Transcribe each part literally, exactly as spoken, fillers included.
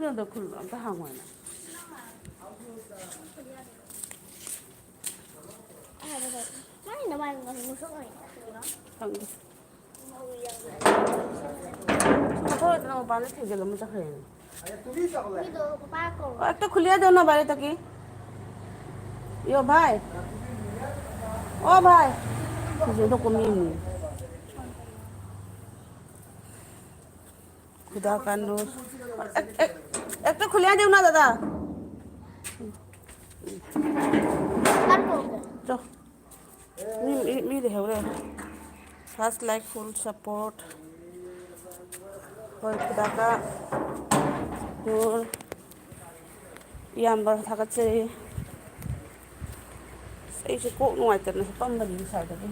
ꯑꯗꯣ ꯈꯨꯜ ꯑꯝꯇ ꯍꯥꯡꯉꯣꯅ꯫ ꯃꯥꯏ ꯅꯃꯥꯏ ꯉꯥꯡꯕ ꯁꯣꯛꯑꯣꯏ꯫ ꯈꯪꯗꯦ꯫ ꯆꯠꯊꯣꯛꯑꯣꯏꯗꯅ ꯃꯄꯥꯟꯗ ꯊꯤꯟꯖꯤꯜꯂꯝꯃ ꯆꯠꯈ꯭ꯔꯦꯅꯦ꯫ ꯃꯤꯗꯣ ꯄꯄꯥ ꯀꯧꯔꯣ꯫ ꯑꯦꯛꯇ ꯈꯨꯂꯤꯌꯥ ꯗꯣꯅ ꯕꯥꯔꯦ ꯇꯀꯤ꯫ ꯌꯣ ꯚꯥꯏ꯫ ꯑꯣ ꯚꯥꯏ꯫ ꯁꯤꯁꯦ ꯑꯣꯟꯊꯣꯛꯄ ꯃꯤꯅꯤ꯫ ꯈꯨꯗꯥ ꯀꯥꯟꯗꯣ꯫ ꯑꯦꯛ, ꯑꯦꯛ, ꯑꯦꯛꯇ ꯈꯨꯂꯤꯌꯥ ꯗꯣꯅ ꯗꯥꯗꯥ꯫ ꯆꯣ꯫ ꯃꯤ, ꯃꯤ, ꯃꯤ ꯂꯩꯍꯧꯔꯦ꯫ First like, full support꯫ ꯍꯣꯏ, ꯈꯨꯗꯥꯀꯥ ꯅꯨꯔ ꯏꯌꯥꯝꯕ ꯊꯥꯒꯠꯆꯔꯤ꯫ ꯑꯁ, ꯑꯩꯁꯦ ꯀꯣꯛ ꯅꯨꯡꯉꯥꯏꯇꯗꯅ ꯍꯤꯞꯄꯝꯕꯅꯤ ꯉꯁꯥꯏꯗꯒꯤ꯫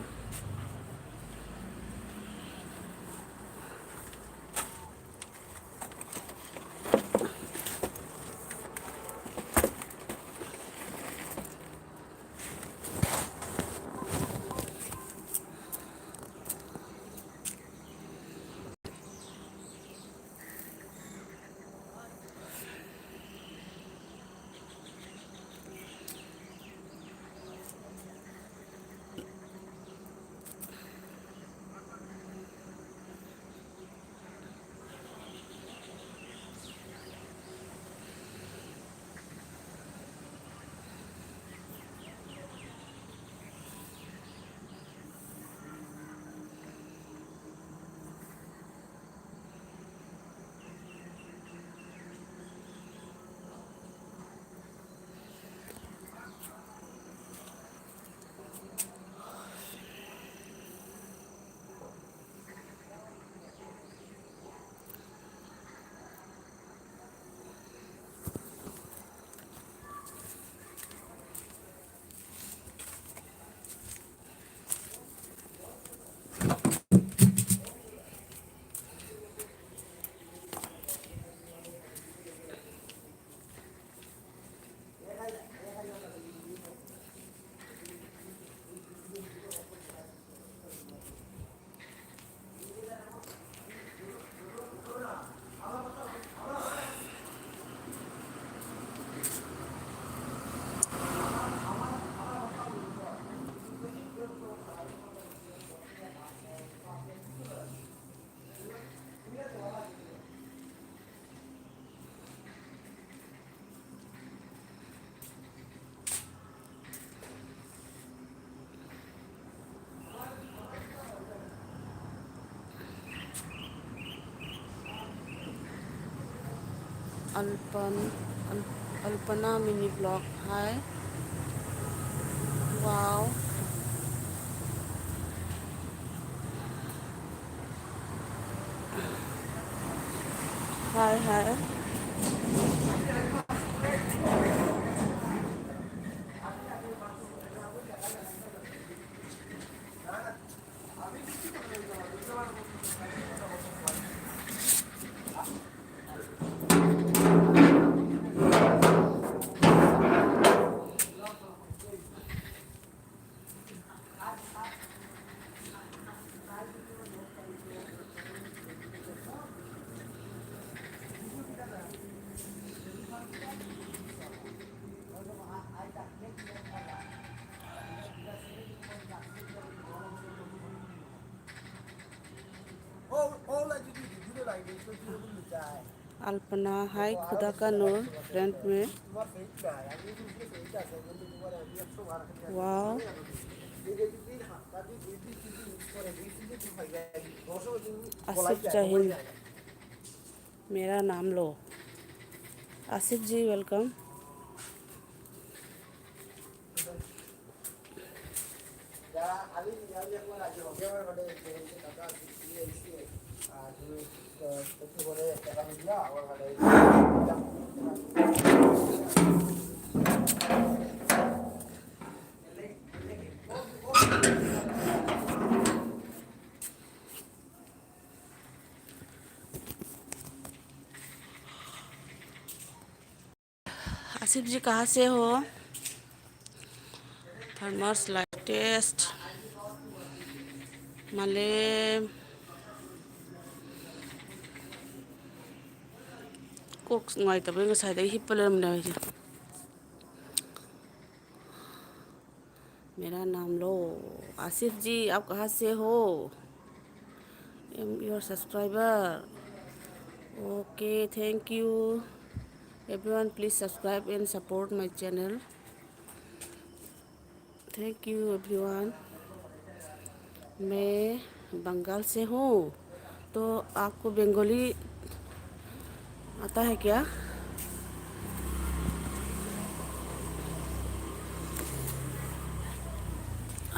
Alpan, Al-, Alpana mini vlog. Hi. Wow. Hi, hi. Alpana, hi, खुदा का नूर, फ्रेंड में। Wow. आसिफ, जय हिंद। मेरा नाम लो। आसिफ जी, welcome। आसिफ जी, कहाँ से हो? Farmers Light Test. ꯃꯥꯂꯦꯝ꯫ ꯀꯣꯛ ꯅꯨꯡꯉꯥꯏꯇꯕꯩ ꯉꯁꯥꯏꯗꯒꯤ ꯍꯤꯞꯄ ꯂꯩꯔꯝꯅꯦ ꯑꯩꯁꯦ꯫ मेरा नाम लो। आसिफ जी, आप कहाँ से हो? I am your subscriber. Okay, thank you. Everyone, please subscribe and support my channel. Thank you, everyone. मैं बंगाल से हूँ, तो आपको बंगाली आता है क्या?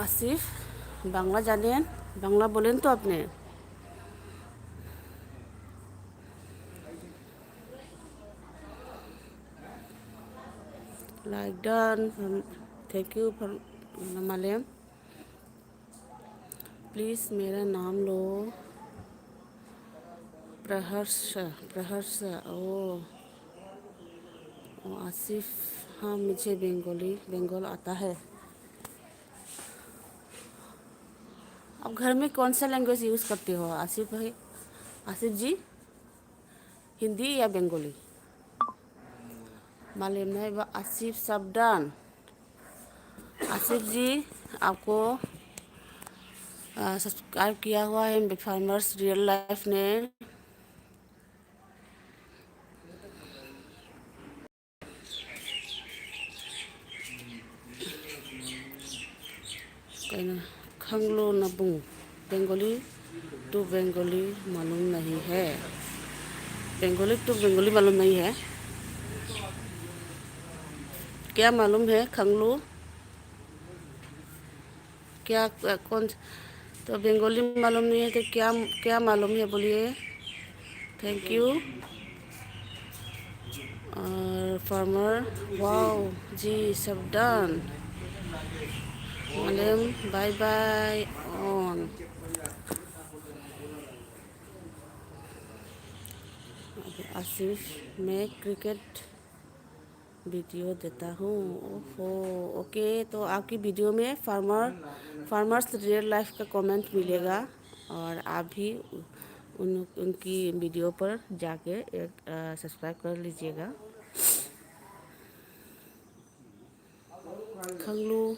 আসিফ, বাংলা জানেন? বাংলা বলেন তো আপনি। Like done. Thank you for, Malem. Please मेरा नाम लो। प्रहर्ष, प्रहर्ष। ओ, ओ आसिफ, हाँ, मुझे बंगाली, बंगाल आता है। आप घर में कौन सा लैंग्वेज यूज़ करते हो, आसिफ भाई, आसिफ जी? हिंदी या बंगाली? मालूम नहीं बा, आसिफ सबडान। आसिफ जी, आपको, आ, सब्सक्राइब किया हुआ है फार्मर्स रियल लाइफ ने। ꯀꯩꯅꯣ, ꯈꯪꯂꯣ ꯅꯕꯨꯡ, Bengali to Bengali मालूम नहीं है। Bengali to Bengali मालूम नहीं है। क्या मालूम है, खंगलू? क्या, कौन? तो बंगाली मालूम नहीं है तो क्या, क्या मालूम है, बोलिए। Thank you। और फार्मर, वाओ जी, सब done. Malem, bye bye. On. Asif, मैं क्रिकेट वीडियो देता हूँ। ओहो, ओके, तो आपकी वीडियो में फार्मर, फार्मर्स रियल लाइफ का कमेंट मिलेगा और आप भी उन, उनकी वीडियो पर जाके एक, अ, सब्सक्राइब कर लीजिएगा। खंगलू,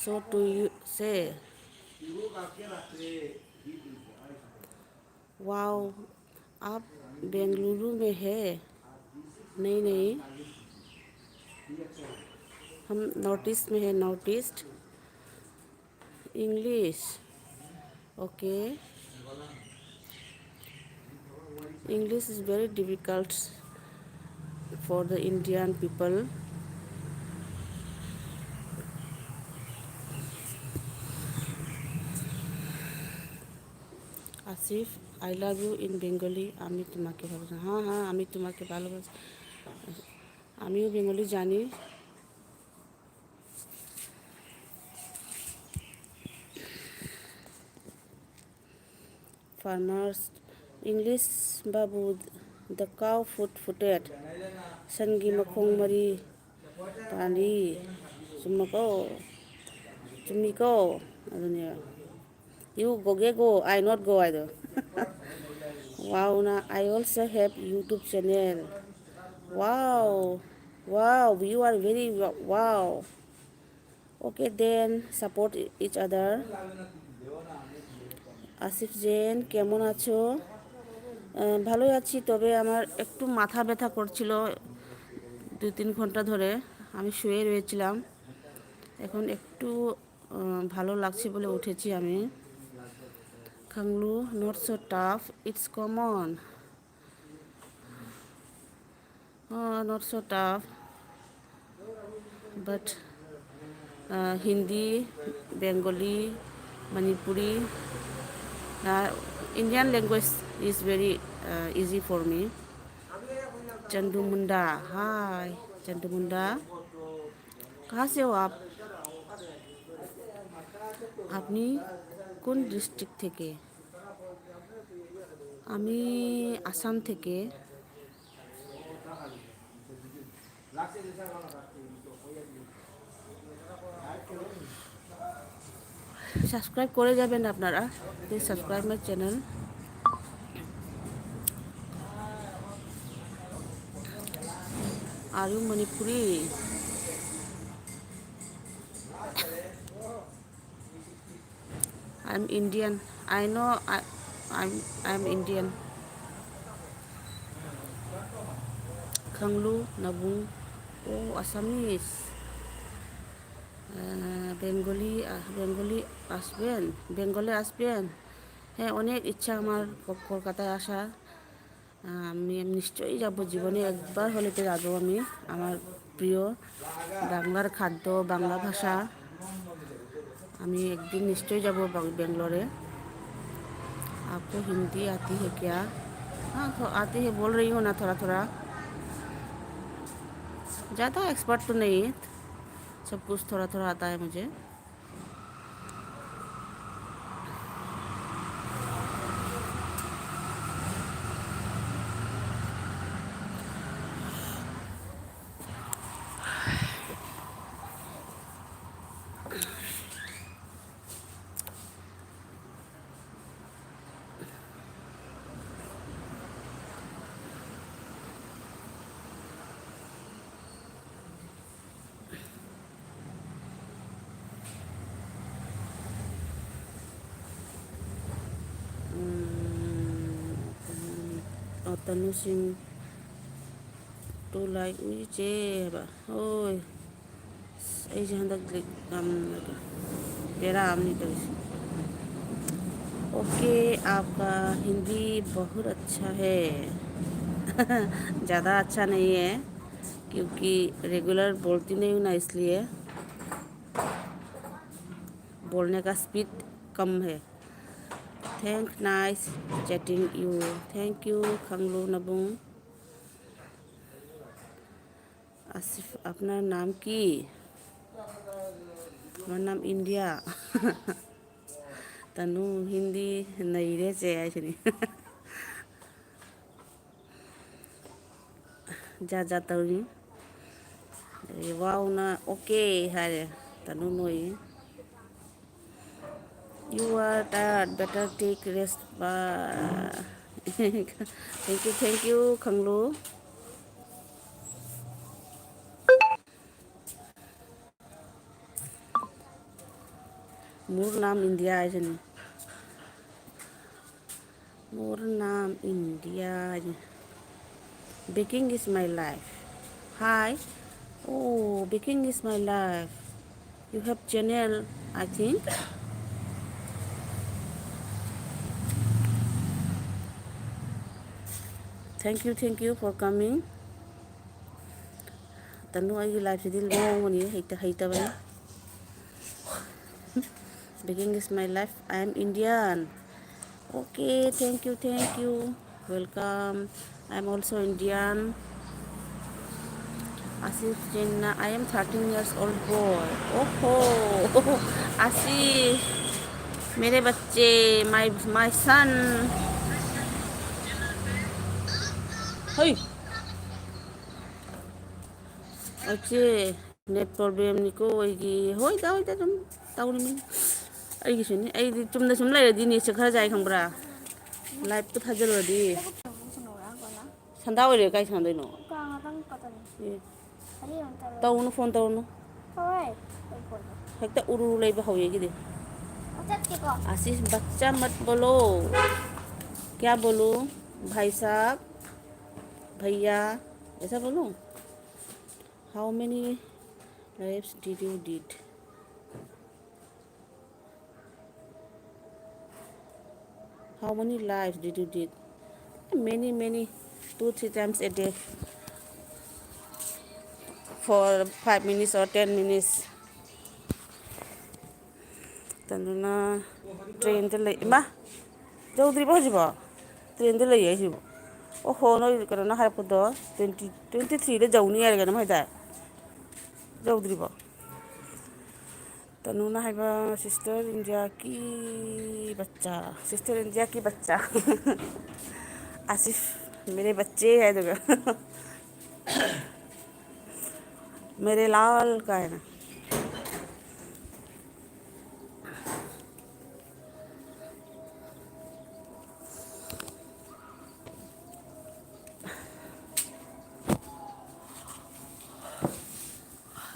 so to you से। वाओ, आप बेंगलुरु में है? नहीं, नहीं, हम नॉर्थ ईस्ट में है, north east. English, okay। English is very difficult for the Indian people. Asif, I love you in Bengali, আমি তোমাকে ভালোবাসি। হ্যাঁ, হ্যাঁ, আমি তোমাকে ভালোবাসি। আমিও বেঙ্গলি জানি। Farmers, English, Babu, the cow foot footed. ꯁꯟꯒꯤ ꯃꯈꯣꯡ ꯃꯔꯤ ꯄꯥꯜꯂꯤ꯫ ꯆꯨꯝꯃꯀꯣ? ꯆꯨꯝꯃꯤꯀꯣ? ꯑꯗꯨꯅꯦ꯫ You go, ꯒꯦ, go, I not go ꯍꯥꯏꯗꯣ꯫ Wow, na, I also have YouTube channel. Wow, wow, you are very wa-, wow. Okay, then support each other. Asif জেন, কেমন আছো? আহ, ভালোই আছি, তবে আমার একটু মাথা ব্যথা করছিল দুই তিন ঘন্টা ধরে। আমি শুয়ে রয়েছিলাম, এখন একটু আহ, ভালো লাগছে বলে উঠেছি আমি। খাংলু, not so tough, it's common. Uh, not so tough, but uh, Hindi, Bengali, Manipuri, uh, Indian language is very uh, easy for me. Chandu Munda, hi, Chandu Munda. कहाँ से हो आप? আপনি কোন ডিস্ট্রিক্ট থেকে? আমি আসাম থেকে। সাবস্ক্রাইব করে যাবেন আপনারা। Please subscribe my channel. Are you Manipuri? I'm Indian. I know I, I'm, I'm Indian. Khanglu, Nabung. Oh, Assamese. Ah, Bengali, ah, Bengali আসবেন? বেঙ্গলে আসবেন? হ্যাঁ, অনেক ইচ্ছা আমার ক-, কলকাতায় আসার। আহ, আমি, আমি নিশ্চয়ই যাব, জীবনে একবার হলেতে যাব আমি। আমার প্রিয় বাংলার খাদ্য, বাংলা ভাষা, আমি একদিন নিশ্চয়ই যাব বাং-, ব্যাঙ্গালোরে। आपको हिंदी आती है क्या? हाँ, थो-, आती है, बोल रही हूँ ना थोड़ा थोड़ा। ज़्यादा एक्सपर्ट तो नहीं है, सब कुछ थोड़ा थोड़ा आता है मुझे। ꯎꯝ, ꯑꯣ, ꯇꯅꯨ ꯁꯤꯡ, "ꯇꯨ ꯂꯥꯏꯛ ꯃꯤ ꯆꯦ" ꯍꯥꯏꯕ꯫ ꯍꯣꯏ꯫ ꯑꯁ, ꯑꯩꯁꯦ ꯍꯟꯗꯛ ꯌꯥꯝꯅ ꯕꯦꯔꯥ ꯑꯃꯅꯤ ꯇꯧꯔꯤꯁꯦ꯫ "ओके, आपका हिंदी बहुत अच्छा है।" ज़्यादा अच्छा नहीं है, क्योंकि रेगुलर बोलती नहीं हूँ ना, इसलिए। बोलने का स्पीड कम है। Thank nice chatting you. Thank you, ꯈꯪꯂꯨ ꯅꯕꯨꯡ꯫ Asif, अपना नाम की? हमारा नाम इंडिया। तनु हिंदी नहीं रे से ऐसे नहीं। ꯖꯥꯠ ꯖꯥꯠ ꯇꯧꯔꯤ꯫ ꯑꯗꯒꯤ ꯋꯥꯎꯅ "ꯑꯣꯀꯦ" ꯍꯥꯏꯔꯦ, ꯇꯅꯨ ꯅꯣꯏ꯫ "You are tired, better take rest, bye." Thank you, thank you, ꯈꯪꯂꯨ꯫ ꯃꯨꯔ ꯅꯥꯝ ꯏꯟꯗꯤꯌꯥ ꯍꯥꯏꯁꯤꯅꯤ꯫ ꯃꯨꯔ ꯅꯥꯝ ꯏꯟꯗꯤꯌꯥ ꯍꯥꯏꯁꯤꯅꯤ꯫ Baking is my life. Hi. Oh, baking is my life. You have channel, I think. Thank you, thank you for coming. ꯇꯅꯨ ꯑꯩꯒꯤ ꯂꯥꯏꯐꯁꯤꯗꯤ ꯂꯣꯡꯕꯅꯤ, ꯍꯩꯇ-, ꯍꯩꯇꯕꯅꯤ꯫ Baking is my life. I am Indian. Okay, thank you, thank you. Welcome. I'm also Indian. Asif Jinnah, I am thirteen years old boy. Oh ho. Asif, मेरे बच्चे, my, my son. Hey. ꯑꯆꯦ, net problemꯅꯤꯀꯣ ꯑꯩꯒꯤ꯫ ꯍꯣꯏꯗ, ꯍꯣꯏꯗ, ꯑꯗꯨꯝ ꯇꯧꯔꯤꯃꯤꯅꯤ꯫ ꯑꯩꯒꯤꯁꯨꯅꯤ꯫ ꯑꯩꯗꯤ ꯆꯨꯝꯅ ꯁꯨꯝ ꯂꯩꯔꯗꯤ netꯁꯦ ꯈꯔ ꯆꯥꯏ ꯈꯪꯕ꯭ꯔꯥ? Liveꯇ ꯊꯥꯖꯤꯜꯂꯨꯔꯗꯤ꯫ ꯁꯟꯗꯥ ꯑꯣꯏꯔꯦ, ꯀꯥꯏ ꯁꯥꯟꯅꯗꯣꯏꯅꯣ? ꯑꯦ꯫ ꯇꯧꯅꯨ, phone ꯇꯧꯅꯨ꯫ ꯍꯦꯛꯇ ꯎꯔꯨ ꯂꯩꯕ ꯍꯧꯋꯦ ꯑꯩꯒꯤꯗꯤ꯫ ꯑꯁꯤꯁ ꯕꯠꯆꯥ ꯃꯠ ꯕꯣꯂꯣ꯫ ꯀꯌꯥ ꯕꯣꯂꯨ? ꯚꯥꯏ ꯁꯥꯕ, ꯚꯩꯌꯥ, ꯑꯦꯁꯥ ꯕꯣꯂꯨ꯫ How many lives did you did? How many lives did you did? Many, many. Two, three times a day. For five minutes or ten minutes. ꯇꯟꯗꯨꯅ trainꯗ ꯂꯩ꯫ ꯏꯃꯥ! ꯌꯧꯗ꯭ꯔꯤꯕꯣ ꯍꯧꯖꯤꯛꯐꯥꯎ? Trainꯗ ꯂꯩꯌꯦ ꯑꯩꯁꯤꯕꯨ꯫ ꯑꯣꯍꯣ, ꯅꯣꯏ ꯀꯩꯅꯣꯅ ꯍꯥꯏꯔꯛꯄꯗꯣ twenty, twenty threeꯗ ꯌꯧꯅꯤ ꯍꯥꯏꯔꯒ ꯑꯗꯨꯝ ꯍꯥꯏꯗꯥꯏ? ꯌꯧꯗ꯭ꯔꯤꯕꯣ? ꯇꯅꯨꯅ ꯍꯥꯏꯕ, "Sister India ꯀꯤ ꯕꯆꯥ, Sister India ꯀꯤ ꯕꯆꯥ, ꯑꯥꯁꯤꯐ, ꯃꯦꯔꯦ ꯕꯆꯦ" ꯍꯥꯏꯗꯨꯒ꯫ "ꯃꯦꯔꯦ ꯂꯥꯜ" ꯀꯥꯏꯅ꯫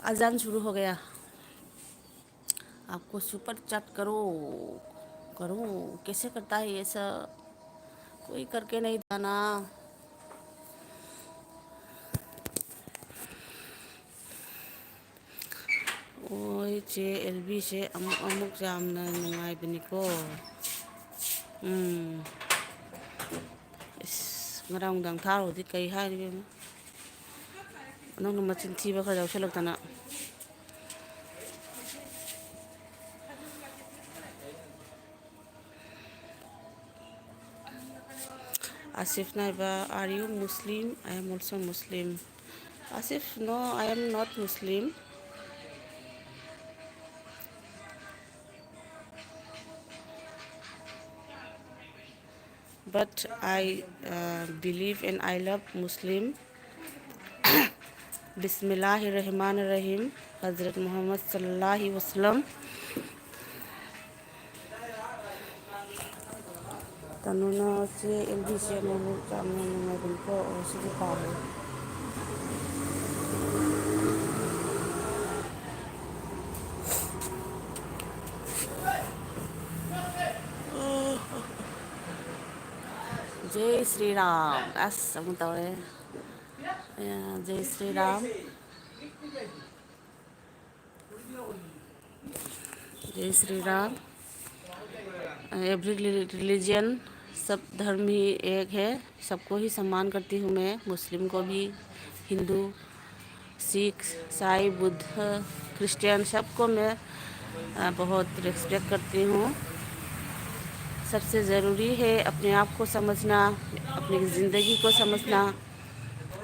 अजान शुरू हो गया। आपको सुपर चैट करो, करो, कैसे करता है ये सब? कोई करके नहीं जाना। ꯑꯣꯏ, ꯆꯦ ꯑꯦꯜꯕꯤꯁꯦ ꯑꯃꯨꯛ ꯑꯃꯨꯛ ꯌꯥꯝꯅ ꯅꯨꯡꯉꯥꯏꯕꯅꯤꯀꯣ꯫ ꯎꯝ꯫ ꯏꯁ, ꯉꯔꯥꯡ ꯅꯨꯡꯗꯥꯡ ꯊꯥꯔꯨꯔꯗꯤ ꯀꯩ ꯍꯥꯏꯔꯤꯕꯅꯣ? ꯅꯪꯅ ꯃꯆꯤꯟ ꯊꯤꯕ ꯈꯔ ꯌꯥꯎꯁꯜꯂꯛꯇꯅ꯫ Asif Naiba, are you Muslim? I am also Muslim. Asif, no, I am not Muslim. But I uh, believe and I love Muslim. Bismillahir Rahmanir Rahim. Hazrat Muhammad sallallahu alaihi wasallam. Tanuna se L D C M mu cham na nungai bin ko o sigi pa. Jai Shri Ram. As, ang tawag eh. Ayan, Jai Shri Ram. जय Shri Ram. Every religion, सब धर्म ही एक है, सबको ही सम्मान करती हूँ मैं, मुस्लिम को भी, हिंदू, सिख, साई, बुद्ध, क्रिश्चियन, सबको मैं अ, बहुत रिस्पेक्ट करती हूँ। सबसे ज़रूरी है अपने आप को समझना, अपनी ज़िंदगी को समझना,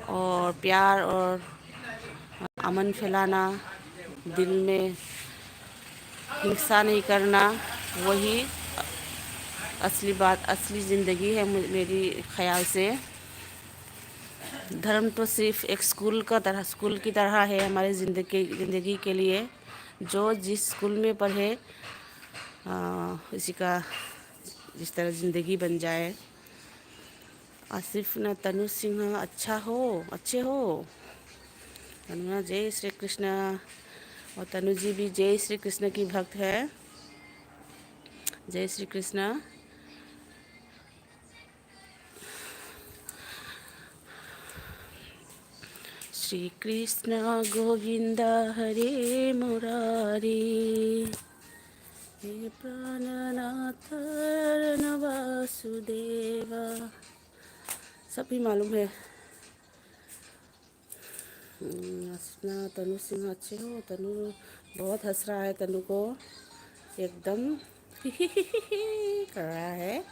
और प्यार और अमन फैलाना, दिल में हिंसा नहीं करना, वही असली बात, असली ज़िंदगी है मु-, मेरी ख्याल से। धर्म तो सिर्फ एक स्कूल का तरह, स्कूल की तरह है हमारे ज़िंदगी, ज़िंदगी के लिए। जो जिस स्कूल में पढ़े, आ, इसी का जिस तरह ज़िंदगी बन जाए। आसिफ ना तनु सिंह, अच्छा हो, अच्छे हो? तनु ना जय श्री कृष्णा। और तनु जी भी जय श्री कृष्ण की भक्त है। जय श्री कृष्णा। श्री कृष्ण गोविंद हरे मुरारी, हे प्राणनाथ वासुदेवा। सभी मालूम है। हंसना, तनु सिंह अच्छे हो? तनु बहुत हंस रहा है, तनु को एकदम कर रहा है।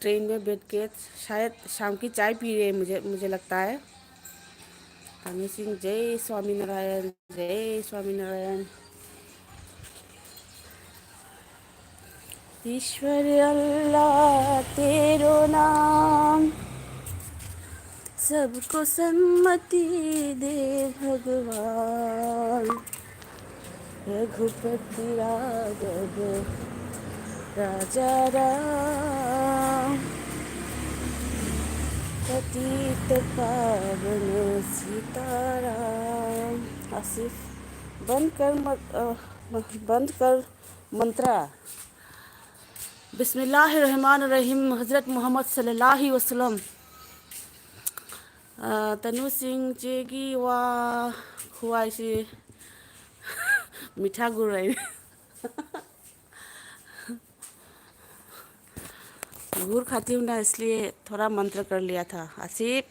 ट्रेन में बैठ के शायद शाम की चाय पी रहे हैं, मुझे, मुझे लगता है। तनु सिंह, जय स्वामीनारायण, जय स्वामीनारायण। ईश्वर अल्लाह तेरो नाम, सबको सन्मति दे भगवान। रघुपति राघव राजा राम, पतित पावन सीताराम। आसिफ, बंद कर मत, अ, बंद कर मंत्रा। बिस्मिल्लाहिर्रहमानिर्रहीम, हज़रत मोहम्मद सल्लल्लाहु अलैहि वसल्लम। अ, तनु सिंह जी की वाह, खुआइशी मीठा गुड़ है। गुड़ खाती हूँ ना, इसलिए थोड़ा मंत्र कर लिया था। आसिफ,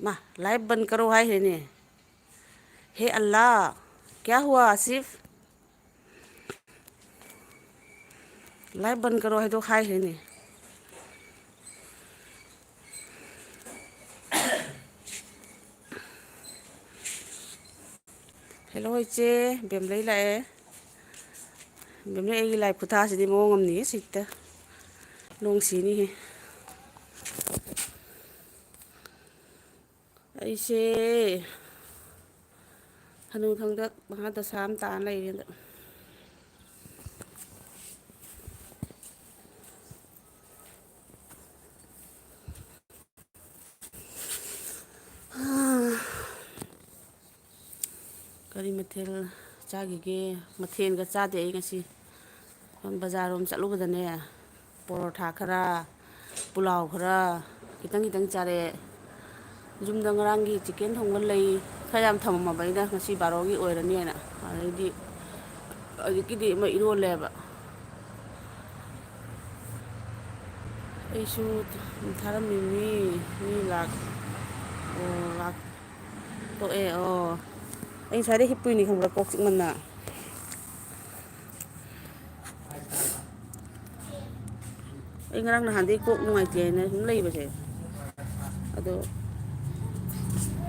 माँ, लाइव बंद करो, हाय है ने। हे अल्लाह, क्या हुआ आसिफ? लाइव बंद करो, है तो खाए है नहीं। हेलो, इचे बेमले लाए। बेमले, ꯑꯩꯒꯤ ꯂꯥꯏ ꯈꯨꯊꯥꯁꯤꯗꯤ ꯃꯑꯣꯡ ꯑꯃꯅꯤ ꯁꯤꯛꯇ꯫ ꯅꯣꯡ ꯁꯤꯅꯤꯍꯦ꯫ ꯑꯩꯁꯦ ꯍꯅꯨꯊꯪꯗ ꯃꯍꯥ ꯗꯁꯥ ꯑꯃ ꯇꯥꯅ ꯂꯩꯔꯦ ꯍꯟꯗꯛ꯫ ꯀꯔꯤ ꯃꯊꯦꯜ ꯆꯥꯈꯤꯒꯦ? ꯃꯊꯦꯜꯒ ꯆꯥꯗꯦ ꯑꯩ ꯉꯁꯤ꯫ ꯕꯖꯥꯔꯔꯣꯝ ꯆꯠꯂꯨꯕꯗꯅꯦ, ꯄꯣꯔꯣꯊꯥ ꯈꯔ, ꯄꯨꯂꯥꯎ ꯈꯔ, ꯈꯤꯇꯪ ꯈꯤꯇꯪ ꯆꯥꯔꯛꯑꯦ꯫ ꯌꯨꯝꯗ ꯉꯔꯥꯡꯒꯤ ꯆꯤꯀꯦꯟ ꯊꯣꯡꯕ ꯂꯩ, ꯈꯔ ꯌꯥꯝ ꯊꯝꯃꯝꯃꯕ ꯑꯩꯅ, ꯉꯁꯤ ꯕꯥꯔꯣꯒꯤ ꯑꯣꯏꯔꯅꯤꯅ꯫ ꯑꯗꯩꯗꯤ ꯍꯧꯖꯤꯛꯀꯤꯗꯤ ꯑꯃ ꯏꯔꯣꯜꯂꯦꯕ꯫ ꯑꯩꯁꯨ ꯊꯥꯔꯝꯃꯤꯅꯤ, ꯃꯤ ꯂꯥꯛ-, ꯑꯣ, ꯂꯥꯛ-, ꯇꯣꯛꯑꯦ꯫ ꯑꯣ, ꯑꯩ ꯉꯁꯥꯏꯗꯩ ꯍꯤꯞꯄꯨꯏꯅꯤ ꯈꯪꯕ꯭ꯔꯥ, ꯀꯣꯛ ꯆꯤꯛꯃꯟꯅ꯫ ꯑꯩ ꯉꯔꯥꯡ ꯅꯍꯥꯟꯗꯩ ꯀꯣꯛ ꯅꯨꯡꯉꯥꯏꯇꯦ ꯍꯥꯏꯅ ꯁꯨꯝ ꯂꯩꯕꯁꯦ, ꯑꯗꯣ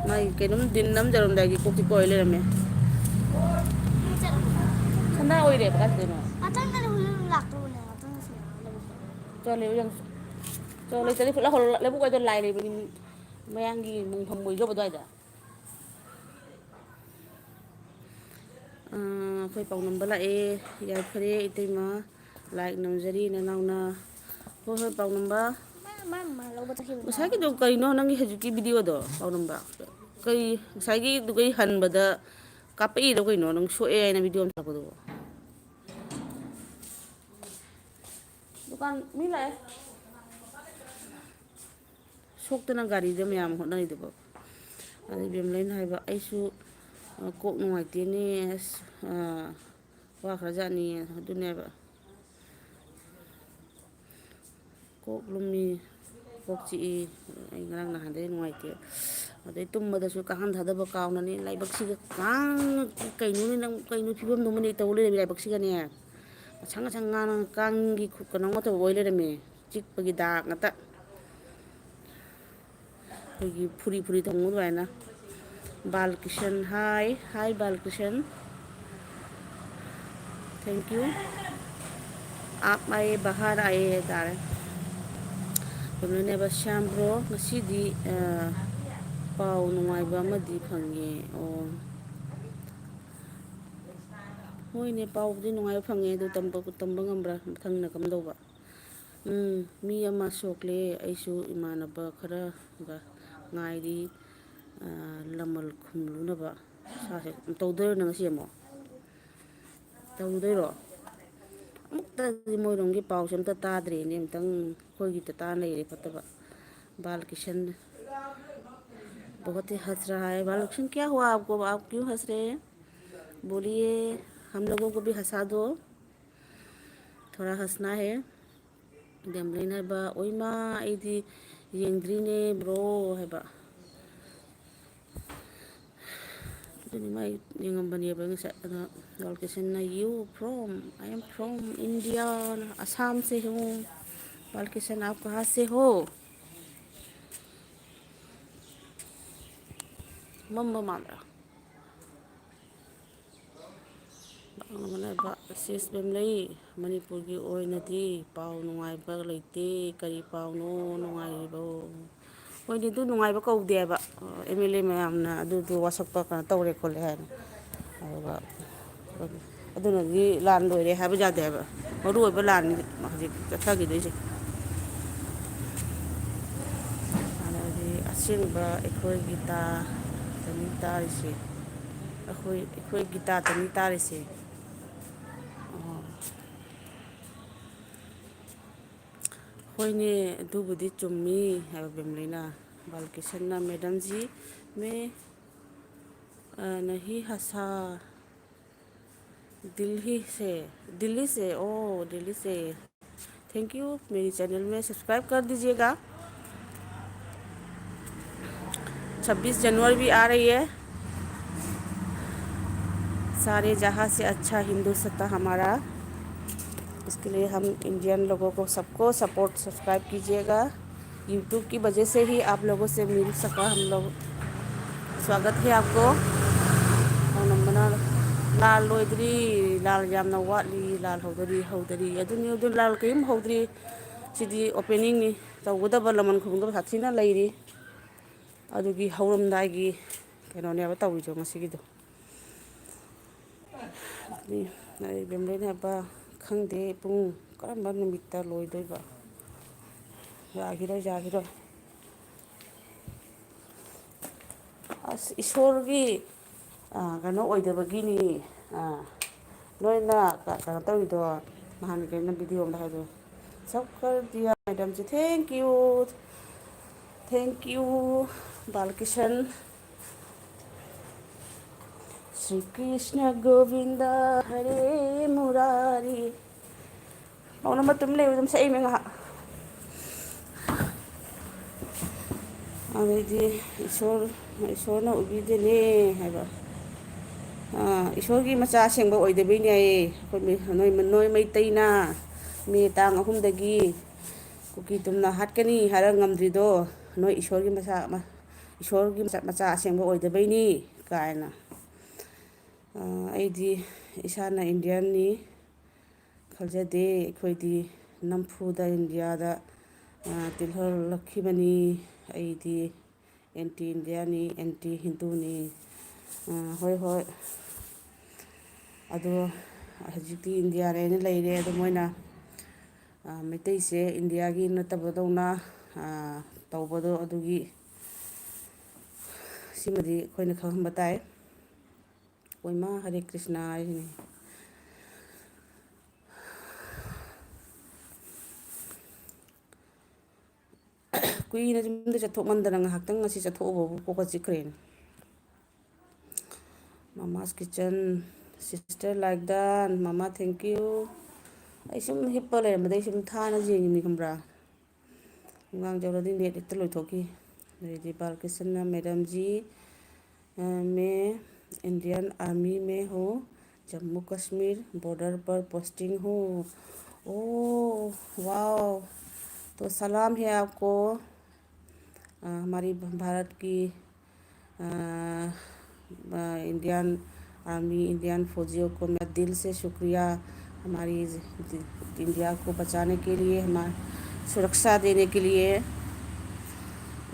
ꯃꯥꯏ ꯀꯩꯅꯣꯝ ꯗꯤꯟ ꯅꯝꯖꯔꯝꯗꯥꯏꯒꯤ ꯀꯣꯛꯇꯤ ꯀꯣꯏ ꯂꯩꯔꯝꯃꯦ꯫ ꯁꯟꯗꯥ ꯑꯣꯏꯔꯦꯕ ꯀꯥꯏꯗꯅꯣ꯫ ꯃꯊꯪꯗꯗꯤ ꯍꯧꯖꯤꯛ ꯂꯥꯛꯇꯧꯕꯅꯦ, ꯃꯊꯪꯗꯁꯨ ꯂꯥꯛꯑꯣ ꯂꯧꯕ ꯆꯠꯂꯣ꯫ ꯆꯣ ꯂꯩꯕ ꯌꯥꯝ ꯆꯣ ꯂꯩꯇ꯭ꯔꯗꯤ ꯐꯨꯠꯂ ꯍꯧꯔ ꯂꯩꯕꯨꯛ ꯋꯥꯏꯗꯣ ꯂꯥꯏ ꯂꯩꯕꯅꯤ꯫ ꯃꯌꯥꯡꯒꯤ ꯃꯣꯡꯐꯝ ꯑꯣꯏꯗꯧꯕ ꯑꯗꯨꯋꯥꯏꯗ꯫ ꯑꯥ, ꯑꯩꯈꯣꯏ ꯄꯥꯎꯅꯝꯕ ꯂꯥꯛꯑꯦ꯫ ꯌꯥꯏꯐꯔꯦ ꯏꯇꯩꯃ, ꯂꯥꯏꯛ ꯅꯝꯖꯔꯤ ꯅꯅꯥꯎꯅ꯫ ꯍꯣꯏ ꯍꯣꯏ ꯄꯥꯎꯅꯝꯕ꯫ ꯃꯥ, ꯃꯥ, ꯃꯥ ꯂꯧꯕ ꯆꯠꯈꯤꯕꯅꯦ꯫ ꯉꯁꯥꯏꯒꯤꯗꯣ ꯀꯩꯅꯣ ꯅꯪꯒꯤ ꯍꯧꯖꯤꯛꯀꯤ ꯚꯤꯗꯤꯑꯣꯗꯣ ꯄꯥꯎꯅꯝꯕ? ꯀꯩ ꯉꯁꯥꯏꯒꯤꯗꯨꯒꯩ ꯍꯟꯕꯗ ꯀꯥꯞꯄꯛꯏꯔꯣ ꯀꯩꯅꯣ? ꯅꯪ ꯁꯣꯛꯑꯦ ꯍꯥꯏꯅ ꯚꯤꯗꯤꯑꯣ ꯑꯃ ꯊꯥꯒꯠꯄꯗꯨꯕꯣ? ꯗꯨꯀꯥꯟ ꯃꯤ ꯂꯥꯛꯑꯦ꯫ ꯁꯣꯛꯇꯅ ꯒꯥꯔꯤꯗ ꯃꯌꯥꯝ ꯍꯣꯠꯅꯔꯤꯗꯨꯕꯣ꯫ ꯑꯗ ꯏꯕꯦꯝꯂꯩꯅ ꯍꯥꯏꯕ, "ꯑꯩꯁꯨ, ꯑ, ꯀꯣꯛ ꯅꯨꯡꯉꯥꯏꯇꯦꯅꯦ, ꯑꯁ, ꯑ, ꯋꯥꯈ꯭ꯔꯖꯥꯠꯅꯤ", ꯑꯗꯨꯅꯦꯕ꯫ "ꯀꯣꯛ ꯂꯨꯝꯃꯤ, ꯀꯣꯛ ꯆꯤꯛꯏ, ꯑꯩ ꯉꯔꯥꯡ ꯅꯍꯥꯟꯗꯩ ꯅꯨꯡꯉꯥꯏꯇꯦ꯫ ꯑꯗꯩ ꯇꯨꯝꯕꯗꯁꯨ ꯀꯥꯡꯈꯟ ꯊꯥꯗꯕ ꯀꯥꯎꯅꯅꯤ, ꯂꯥꯏꯕꯛꯁꯤꯒ ꯀꯥꯡ, ꯀꯩꯅꯣꯅꯦ ꯅꯪ, ꯀꯩꯅꯣ ꯐꯤꯕꯝꯗꯨꯃꯅꯦ ꯇꯧ ꯂꯩꯔꯝꯃꯤ ꯂꯥꯏꯕꯛꯁꯤꯒꯅꯦ꯫ ꯉꯁꯪ ꯉꯁꯪ ꯉꯥꯡꯉꯒ ꯀꯥꯡꯒꯤ ꯈꯨ-, ꯀꯩꯅꯣ ꯉꯥꯛꯇ ꯑꯣꯏ ꯂꯩꯔꯝꯃꯦ, ꯆꯤꯛꯄꯒꯤ ꯗꯥꯛ ꯉꯥꯛꯇ꯫ ꯑꯩꯈꯣꯏꯒꯤ ꯐꯨꯔꯤ ꯐꯨꯔꯤ ꯊꯣꯡꯕ ꯑꯗꯨꯃꯥꯏꯅ"꯫ ꯕꯥꯜꯀ꯭ꯔꯤꯁꯟ, ꯍꯥꯏ, ꯍꯥꯏ ꯕꯥꯜꯀ꯭ꯔꯤꯁꯟ꯫ Thank you꯫ "ꯑꯥꯞ ꯑꯥꯏꯌꯦ, ꯕꯍꯥꯔ ꯑꯥꯏꯌꯦ" ꯍꯥꯏꯇꯥꯔꯦ꯫ ꯀꯩꯅꯣꯅꯦꯕ, "ꯁ꯭ꯌꯥꯝ ꯕ꯭ꯔꯣ, ꯉꯁꯤꯗꯤ, ꯑ, ꯄꯥꯎ ꯅꯨꯡꯉꯥꯏꯕ ꯑꯃꯗꯤ ꯐꯪꯉꯦ"꯫ ꯑꯣ, ꯍꯣꯏꯅꯦ, ꯄꯥꯎꯕꯨꯗꯤ ꯅꯨꯡꯉꯥꯏꯕ ꯐꯪꯉꯦ, ꯑꯗꯨ ꯇꯝꯕ, ꯇꯝꯕ ꯉꯝꯕ꯭ꯔꯥ ꯃꯊꯪꯅ ꯀꯝꯗꯧꯕ? ꯎꯝ, ꯃꯤ ꯑꯃ ꯁꯣꯛꯂꯦ, ꯑꯩꯁꯨ ꯏꯃꯥꯟꯅꯕ ꯈꯔꯒ ꯉꯥꯏꯔꯤ꯫ ꯑ, ꯂꯃꯜ ꯈꯨꯝꯂꯨꯅꯕ꯫ ꯁꯥꯁꯦ ꯇꯧꯗꯣꯏꯔꯣ ꯅꯪ ꯉꯁꯤ ꯑꯃꯨꯛ? ꯇꯧꯗꯣꯏꯔꯣ? ꯑꯃꯨꯛꯇꯗꯤ ꯃꯣꯏꯔꯣꯝꯒꯤ ꯄꯥꯎꯁꯦ ꯑꯝꯇ ꯇꯥꯗ꯭ꯔꯦꯅꯦ, ꯑꯝꯇꯪ ꯑꯩꯈꯣꯏꯒꯤꯗ ꯇꯥ ꯂꯩꯔꯦ ꯐꯠꯇꯕ꯫ ꯕꯥꯂꯀꯤꯁꯟ ꯕꯍꯨꯠ ꯍꯤ ꯍꯟꯁ ꯔꯍꯥ ꯍꯥꯏ꯫ ꯕꯥꯂꯀꯤꯁꯟ, ꯀꯌꯥ ꯍꯨꯋꯥ ꯑꯥꯞꯀꯣ? ꯑꯥꯞ ꯀ꯭ꯌꯨ ꯍꯟꯁ ꯔꯍꯦ ꯍꯦ? ꯕꯣꯂꯤꯌꯦ, ꯍꯝ ꯂꯣꯒꯣ ꯀꯣ ꯚꯤ ꯍꯟꯁꯥ ꯗꯣ꯫ ꯊꯣꯔꯥ ꯍꯟꯁꯅꯥ ꯍꯦ꯫ ꯒꯦꯝꯕ꯭ꯂꯤꯡ ꯍꯥꯏꯕ, "ꯑꯣꯏꯃꯥ, ꯑꯩꯗꯤ ꯌꯦꯡꯗ꯭ꯔꯤꯅꯦ ꯕ꯭ꯔꯣ" ꯍꯥꯏꯕ꯫ ꯑꯗꯨꯅꯤ ꯃꯥꯏ ꯌꯦꯡꯉꯝꯕꯅꯦꯕ ꯉꯁꯥꯏ꯫ ꯑꯗꯣ ꯂꯣꯀꯦꯁꯟꯅ "You from?" "I am from India, Assam ꯁꯦ ꯍꯨ"꯫ बाल किशन, आप कहाँ से हो? ꯃꯝꯕ ꯃꯥꯟꯕ꯭ꯔꯥ? ꯁꯤꯁ ꯃꯦꯝ ꯂꯩ, ꯃꯅꯤꯄꯨꯔꯒꯤ ꯑꯣꯏꯅꯗꯤ ꯄꯥꯎ ꯅꯨꯡꯉꯥꯏꯕ ꯂꯩꯇꯦ꯫ ꯀꯔꯤ ꯄꯥꯎꯅꯣ ꯅꯨꯡꯉꯥꯏꯔꯤꯕꯣ? ꯃꯣꯏꯗꯤ ꯑꯗꯨ ꯅꯨꯡꯉꯥꯏꯕ ꯀꯧꯗꯦꯕ꯫ ꯑꯦꯝ ꯑꯦꯜ ꯑꯦ ꯃꯌꯥꯝꯅ ꯑꯗꯨꯗꯨ ꯋꯥꯁꯛꯄ ꯀꯩꯅꯣ ꯇꯧꯔꯦ ꯈꯣꯠꯂꯦ ꯍꯥꯏꯅ꯫ ꯑꯗꯨꯒ ꯑꯗꯨꯅꯗꯤ ꯂꯥꯟ ꯂꯣꯏꯔꯦ ꯍꯥꯏꯕ ꯌꯥꯗꯦ ꯍꯥꯏꯕ꯫ ꯃꯔꯨ ꯑꯣꯏꯕ ꯂꯥꯟꯅꯤ ꯍꯧꯖꯤꯛ ꯆꯠꯊꯈꯤꯗꯣꯏꯁꯦ꯫ ꯑꯗꯒꯤ ꯑꯁꯦꯡꯕ ꯑꯩꯈꯣꯏꯒꯤ ꯇꯥ ꯇꯅꯤ ꯇꯥꯔꯤꯁꯦ꯫ ꯑꯩꯈꯣꯏ, ꯑꯩꯈꯣꯏ ꯒꯤꯇꯥꯗꯅꯤ ꯇꯥꯔꯤꯁꯦ꯫ ꯑꯣ꯫ ꯍꯣꯏꯅꯦ, ꯑꯗꯨꯕꯨꯗꯤ ꯆꯨꯝꯃꯤ ꯍꯥꯏꯕ ꯕꯦꯝꯂꯩꯅ꯫ ꯕꯥꯂꯀꯤꯁꯟꯅ, "ꯃꯦꯗꯝꯖꯤ, ꯃꯦ, ꯑ, ꯅꯍꯤ ꯍꯁꯥ ꯗꯤꯜꯍꯤ ꯁꯦ, ꯗꯤꯜꯍꯤ ꯁꯦ, ꯑꯣ, ꯗꯤꯜꯍꯤ ꯁꯦ꯫ Thank you, मेरी चैनल में सब्सक्राइब कर दीजिएगा।" छब्बीस जनवरी भी आ रही है। सारे जहाँ से अच्छा हिंदू सत्ता हमारा, इसके लिए हम इंडियन लोगों को सबको सपोर्ट, सब्सक्राइब कीजिएगा। YouTube की वजह से ही आप लोगों से मिल सका हम लोग। स्वागत है आपको। ꯅꯧꯅ ꯂꯥꯜ ꯂꯣꯏꯗ꯭ꯔꯤ, ꯂꯥꯜ ꯌꯥꯝꯅ ꯋꯥꯠꯂꯤ, ꯂꯥꯜ ꯍꯧꯗꯔꯤ, ꯍꯧꯗꯔꯤ꯫ ꯑꯗꯨꯅꯤ, ꯑꯗꯨ ꯂꯥꯜ ꯀꯔꯤꯝ ꯍꯧꯗ꯭ꯔꯤ꯫ ꯁꯤꯗꯤ ꯑꯣꯄꯦꯅꯤꯡꯅꯤ꯫ ꯇꯧꯒꯗꯕ ꯂꯃꯟ ꯈꯨꯝꯒꯗꯕ ꯁꯥꯊꯤꯅ ꯂꯩꯔꯤ꯫ ꯑꯗꯨꯒꯤ ꯍꯧꯔꯝꯗꯥꯏꯒꯤ ꯀꯩꯅꯣꯅꯦꯕ ꯇꯧꯔꯤꯗꯣ ꯉꯁꯤꯒꯤꯗꯣ꯫ ꯑꯗꯨꯅꯤ ꯑꯩ ꯕꯦꯝꯕ꯭ꯔꯦꯟ ꯍꯥꯏꯕ ꯈꯪꯗꯦ ꯄꯨꯡ ꯀꯔꯝꯕ ꯅꯨꯃꯤꯠꯇ ꯂꯣꯏꯗꯣꯏꯕ꯫ ꯌꯥꯈꯤꯔꯣꯏ, ꯌꯥꯈꯤꯔꯣꯏ꯫ ꯑꯁ, ꯏꯁꯣꯔꯒꯤ, ꯑ, ꯀꯩꯅꯣ ꯑꯣꯏꯗꯕꯒꯤꯅꯤ꯫ ꯑ, ꯅꯣꯏꯅ ꯀ-, ꯀꯩꯅꯣ ꯇꯧꯔꯤꯗꯣ, ꯅꯍꯥꯟ ꯀꯩꯅꯣ ꯚꯤꯗꯤꯑꯣ ꯑꯃꯗ ꯍꯥꯏꯕꯗꯣ, "ꯁꯕ ꯀꯔ ꯗꯤꯌꯥ ꯃꯦꯗꯝꯁꯦ, thank you, thank you, ꯕꯥꯂꯀꯤꯁꯟ, Shri Krishna Govinda ꯍꯔꯦ ꯃꯨꯔꯥꯔꯤ"꯫ ꯃꯧꯅ ꯃꯇꯨꯝ ꯂꯩꯕ ꯑꯗꯨꯝ ꯁꯛꯏꯃꯦ ꯉꯥꯏꯍꯥꯛ꯫ ꯑꯗꯩꯗꯤ ꯏꯁꯣꯔ, ꯏꯁꯣꯔꯅ ꯎꯕꯤꯗꯦꯅꯦ ꯍꯥꯏꯕ꯫ ꯑꯥ, ꯏꯁꯣꯔꯒꯤ ꯃꯆꯥ ꯑꯁꯦꯡꯕ ꯑꯣꯏꯗꯕꯩꯅꯦ ꯍꯥꯏꯌꯦ꯫ ꯑꯩꯈꯣꯏ ꯃꯩ-, ꯅꯣꯏ, ꯅꯣꯏ ꯃꯩꯇꯩꯅ ꯃꯦ ꯇꯥꯡ ꯑꯍꯨꯝꯗꯒꯤ ꯀꯨꯀꯤ ꯇꯨꯝꯅ ꯍꯥꯠꯀꯅꯤ ꯍꯥꯏꯔ ꯉꯝꯗ꯭ꯔꯤꯗꯣ ꯅꯣꯏ ꯏꯁꯣꯔꯒꯤ ꯃꯆꯥ, ꯏꯁꯣꯔꯒꯤ ꯃꯆꯥ, ꯃꯆꯥ ꯑꯁꯦꯡꯕ ꯑꯣꯏꯗꯕꯩꯅꯤ ꯀꯥꯏꯅ꯫ ꯑ, ꯑꯩꯗꯤ ꯏꯁꯥꯅ ꯏꯟꯗꯤꯌꯥꯟꯅꯤ ꯈꯜꯖꯗꯦ꯫ ꯑꯩꯈꯣꯏꯗꯤ ꯅꯝꯐꯨꯗ ꯏꯟꯗꯤꯌꯥꯗ, ꯑ, ꯇꯤꯜꯍꯜꯂꯛꯈꯤꯕꯅꯤ꯫ ꯑꯩꯗꯤ ꯑꯦꯟꯇꯤ ꯏꯟꯗꯤꯌꯥꯅꯤ, ꯑꯦꯟꯇꯤ ꯍꯤꯟꯗꯨꯅꯤ꯫ ꯑ, ꯍꯣꯏ, ꯍꯣꯏ꯫ ꯑꯗꯣ ꯍꯧꯖꯤꯛꯇꯤ ꯏꯟꯗꯤꯌꯥꯅꯦꯅ ꯂꯩꯔꯦ꯫ ꯑꯗꯣ ꯃꯣꯏꯅ, ꯑ, ꯃꯩꯇꯩꯁꯦ ꯏꯟꯗꯤꯌꯥꯒꯤ ꯅꯠꯇꯕꯗꯧꯅ, ꯑ, ꯇꯧꯕꯗꯣ ꯑꯗꯨꯒꯤ ꯁꯤꯃꯗꯤ ꯑꯩꯈꯣꯏꯅ ꯈꯪꯍꯟꯕ ꯇꯥꯏ꯫ ꯑꯣꯏꯃꯥ ꯍꯔꯦ ꯀ꯭ꯔꯤꯁꯅ ꯍꯥꯏꯁꯤꯅꯤ꯫ ꯀꯨꯏꯅ ꯌꯨꯝꯗ ꯆꯠꯊꯣꯛꯃꯟꯗꯅ ꯉꯥꯏꯍꯥꯛꯇꯪ ꯉꯁꯤ ꯆꯠꯊꯣꯛꯎꯕꯕꯨ ꯀꯣꯛꯀ ꯆꯤꯛꯈ꯭ꯔꯦꯅꯦ꯫ Mama's Kitchen, sister like that, Mama, thank you. ꯑꯩ ꯁꯨꯝ ꯍꯤꯞꯄ ꯂꯩꯔꯝꯕꯗꯩ ꯁꯨꯝ ꯊꯥꯅ ꯌꯦꯡꯉꯤꯅꯤ, ꯈꯪꯕ꯭ꯔꯥ? ꯉꯥꯡꯖꯧꯔꯗꯤ ꯅꯦꯠ ꯍꯦꯛꯇ ꯂꯣꯏꯊꯣꯛꯈꯤ꯫ ꯑꯗꯩꯗꯤ ꯕꯥꯂꯀ꯭ꯔꯤꯁꯅ, "ꯃꯦꯗꯥꯝꯖꯤ, ꯑ, ꯃꯦ ꯏꯟꯗꯤꯌꯥꯟ ꯑꯥꯔꯃꯤ ꯃꯦ ꯍꯣ, Jammu Kashmir border per posting ꯍꯣ꯫ ꯑꯣ, ꯋꯥꯎ, ꯇꯣ ꯁꯂꯥꯝ ꯍꯦ ꯑꯥꯞꯀꯣ, ꯑ, ꯍꯃꯥꯔꯤ ꯚꯥꯔꯠ ꯀꯤ, ꯑ, ꯑ, ꯏꯟꯗꯤꯌꯥꯟ ꯑꯥꯔꯃꯤ, ꯏꯟꯗꯤꯌꯥꯟ ꯐꯧꯖꯤꯌꯣ ꯀꯣ ꯃꯦ ꯗꯤꯜ ꯁꯦ ꯁꯨꯀ꯭ꯔꯤꯌꯥ, ꯍꯃꯥꯔꯤ ꯏꯟꯗꯤꯌꯥ ꯀꯣ ꯕꯆꯥꯅꯦ ꯀꯦ ꯂꯤꯌꯦ, ꯍꯃꯥ ꯁꯨꯔꯛꯁꯥ ꯗꯦꯅꯦ ꯀꯦ ꯂꯤꯌꯦ꯫"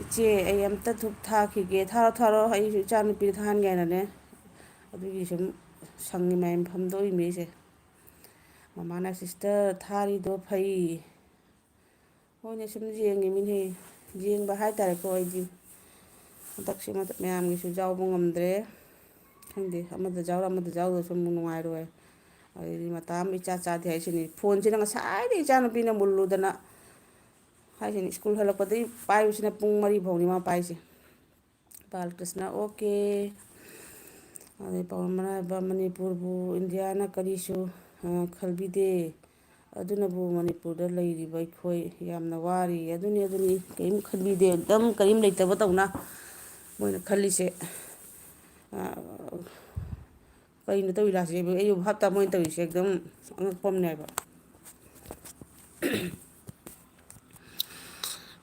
ꯏꯆꯦ, ꯑꯩ ꯑꯝꯇ ꯙꯨꯞ ꯊꯥꯈꯤꯒꯦ꯫ "ꯊꯥꯔꯣ, ꯊꯥꯔꯣ, ꯑꯩꯁꯨ ꯏꯆꯥ ꯅꯨꯄꯤꯗ ꯊꯥꯍꯟꯒꯦ ꯍꯥꯏꯅꯅꯦ꯫" ꯑꯗꯨꯒꯤ ꯁꯨꯝ ꯁꯪꯉꯤ ꯃꯌꯥꯝ ꯐꯝꯗꯣꯛꯏꯃꯤ ꯑꯩꯁꯦ꯫ ꯃꯃꯥꯅ, "ꯁꯤꯁꯇꯔ, ꯊꯥꯔꯤꯗꯣ ꯐꯩ꯫" ꯍꯣꯏꯅꯦ, ꯁꯨꯝ ꯌꯦꯡꯉꯤꯃꯤꯅꯦ꯫ ꯌꯦꯡꯕ ꯍꯥꯏꯇꯥꯔꯦꯀꯣ, ꯑꯩꯗꯤ ꯍꯟꯗꯛꯁꯦ ꯃꯌꯥꯝꯒꯤꯁꯨ ꯌꯥꯎꯕ ꯉꯝꯗ꯭ꯔꯦ꯫ ꯈꯪꯗꯦ, ꯑꯃꯗ ꯌꯥꯎꯔ ꯑꯃꯗ ꯌꯥꯎꯗꯁꯨ ꯑꯃꯨꯛ ꯅꯨꯡꯉꯥꯏꯔꯣꯏ꯫ ꯑꯗꯩꯗꯤ ꯃꯇꯥ ꯑꯃ ꯏꯆꯥ ꯆꯥꯗꯦ ꯍꯥꯏꯁꯤꯅꯤ꯫ ꯐꯣꯟꯁꯤꯅ ꯉꯁꯥꯏꯗꯩ ꯏꯆꯥꯅꯨꯄꯤꯅ ꯃꯨꯜꯂꯨꯗꯅ ꯍꯥꯏꯁꯤꯅꯤ꯫ ꯁ꯭ꯀꯨꯜ ꯍꯜꯂꯛꯄꯗꯒꯤ ꯄꯥꯏꯕꯁꯤꯅ ꯄꯨꯡ ꯃꯔꯤ ꯐꯥꯎꯅꯤ ꯃꯥ ꯄꯥꯏꯁꯦ꯫ ꯕꯥꯂꯀ꯭ꯔꯤꯁꯅ, ꯑꯣꯀꯦ꯫ ꯑꯗꯩ ꯄꯥꯎꯔꯝ ꯑꯅꯥꯏꯕ, ꯃꯅꯤꯄꯨꯔꯕꯨ ꯏꯟꯗꯤꯌꯥꯅ ꯀꯔꯤꯁꯨ, ꯑ, ꯈꯜꯕꯤꯗꯦ꯫ ꯑꯗꯨꯅꯕꯨ ꯃꯅꯤꯄꯨꯔꯗ ꯂꯩꯔꯤꯕ ꯑꯩꯈꯣꯏ ꯌꯥꯝꯅ ꯋꯥꯔꯤ꯫ ꯑꯗꯨꯅꯤ, ꯑꯗꯨꯅꯤ, ꯀꯔꯤꯝ ꯈꯟꯕꯤꯗꯦ꯫ ꯑꯗꯨꯝ ꯀꯔꯤꯝ ꯂꯩꯇꯕ ꯇꯧꯅ ꯃꯣꯏꯅ ꯈꯜꯂꯤꯁꯦ꯫ ꯑ, ꯀꯩꯅꯣ ꯇꯧꯔꯤꯔꯥꯁꯦ? ꯑꯩꯕꯨ ꯍꯞꯇꯥ ꯃꯣꯏꯅ ꯇꯧꯔꯤꯁꯦ ꯑꯦꯛꯗꯝ ꯑꯉꯛꯄ ꯑꯃꯅꯦ ꯍꯥꯏꯕ꯫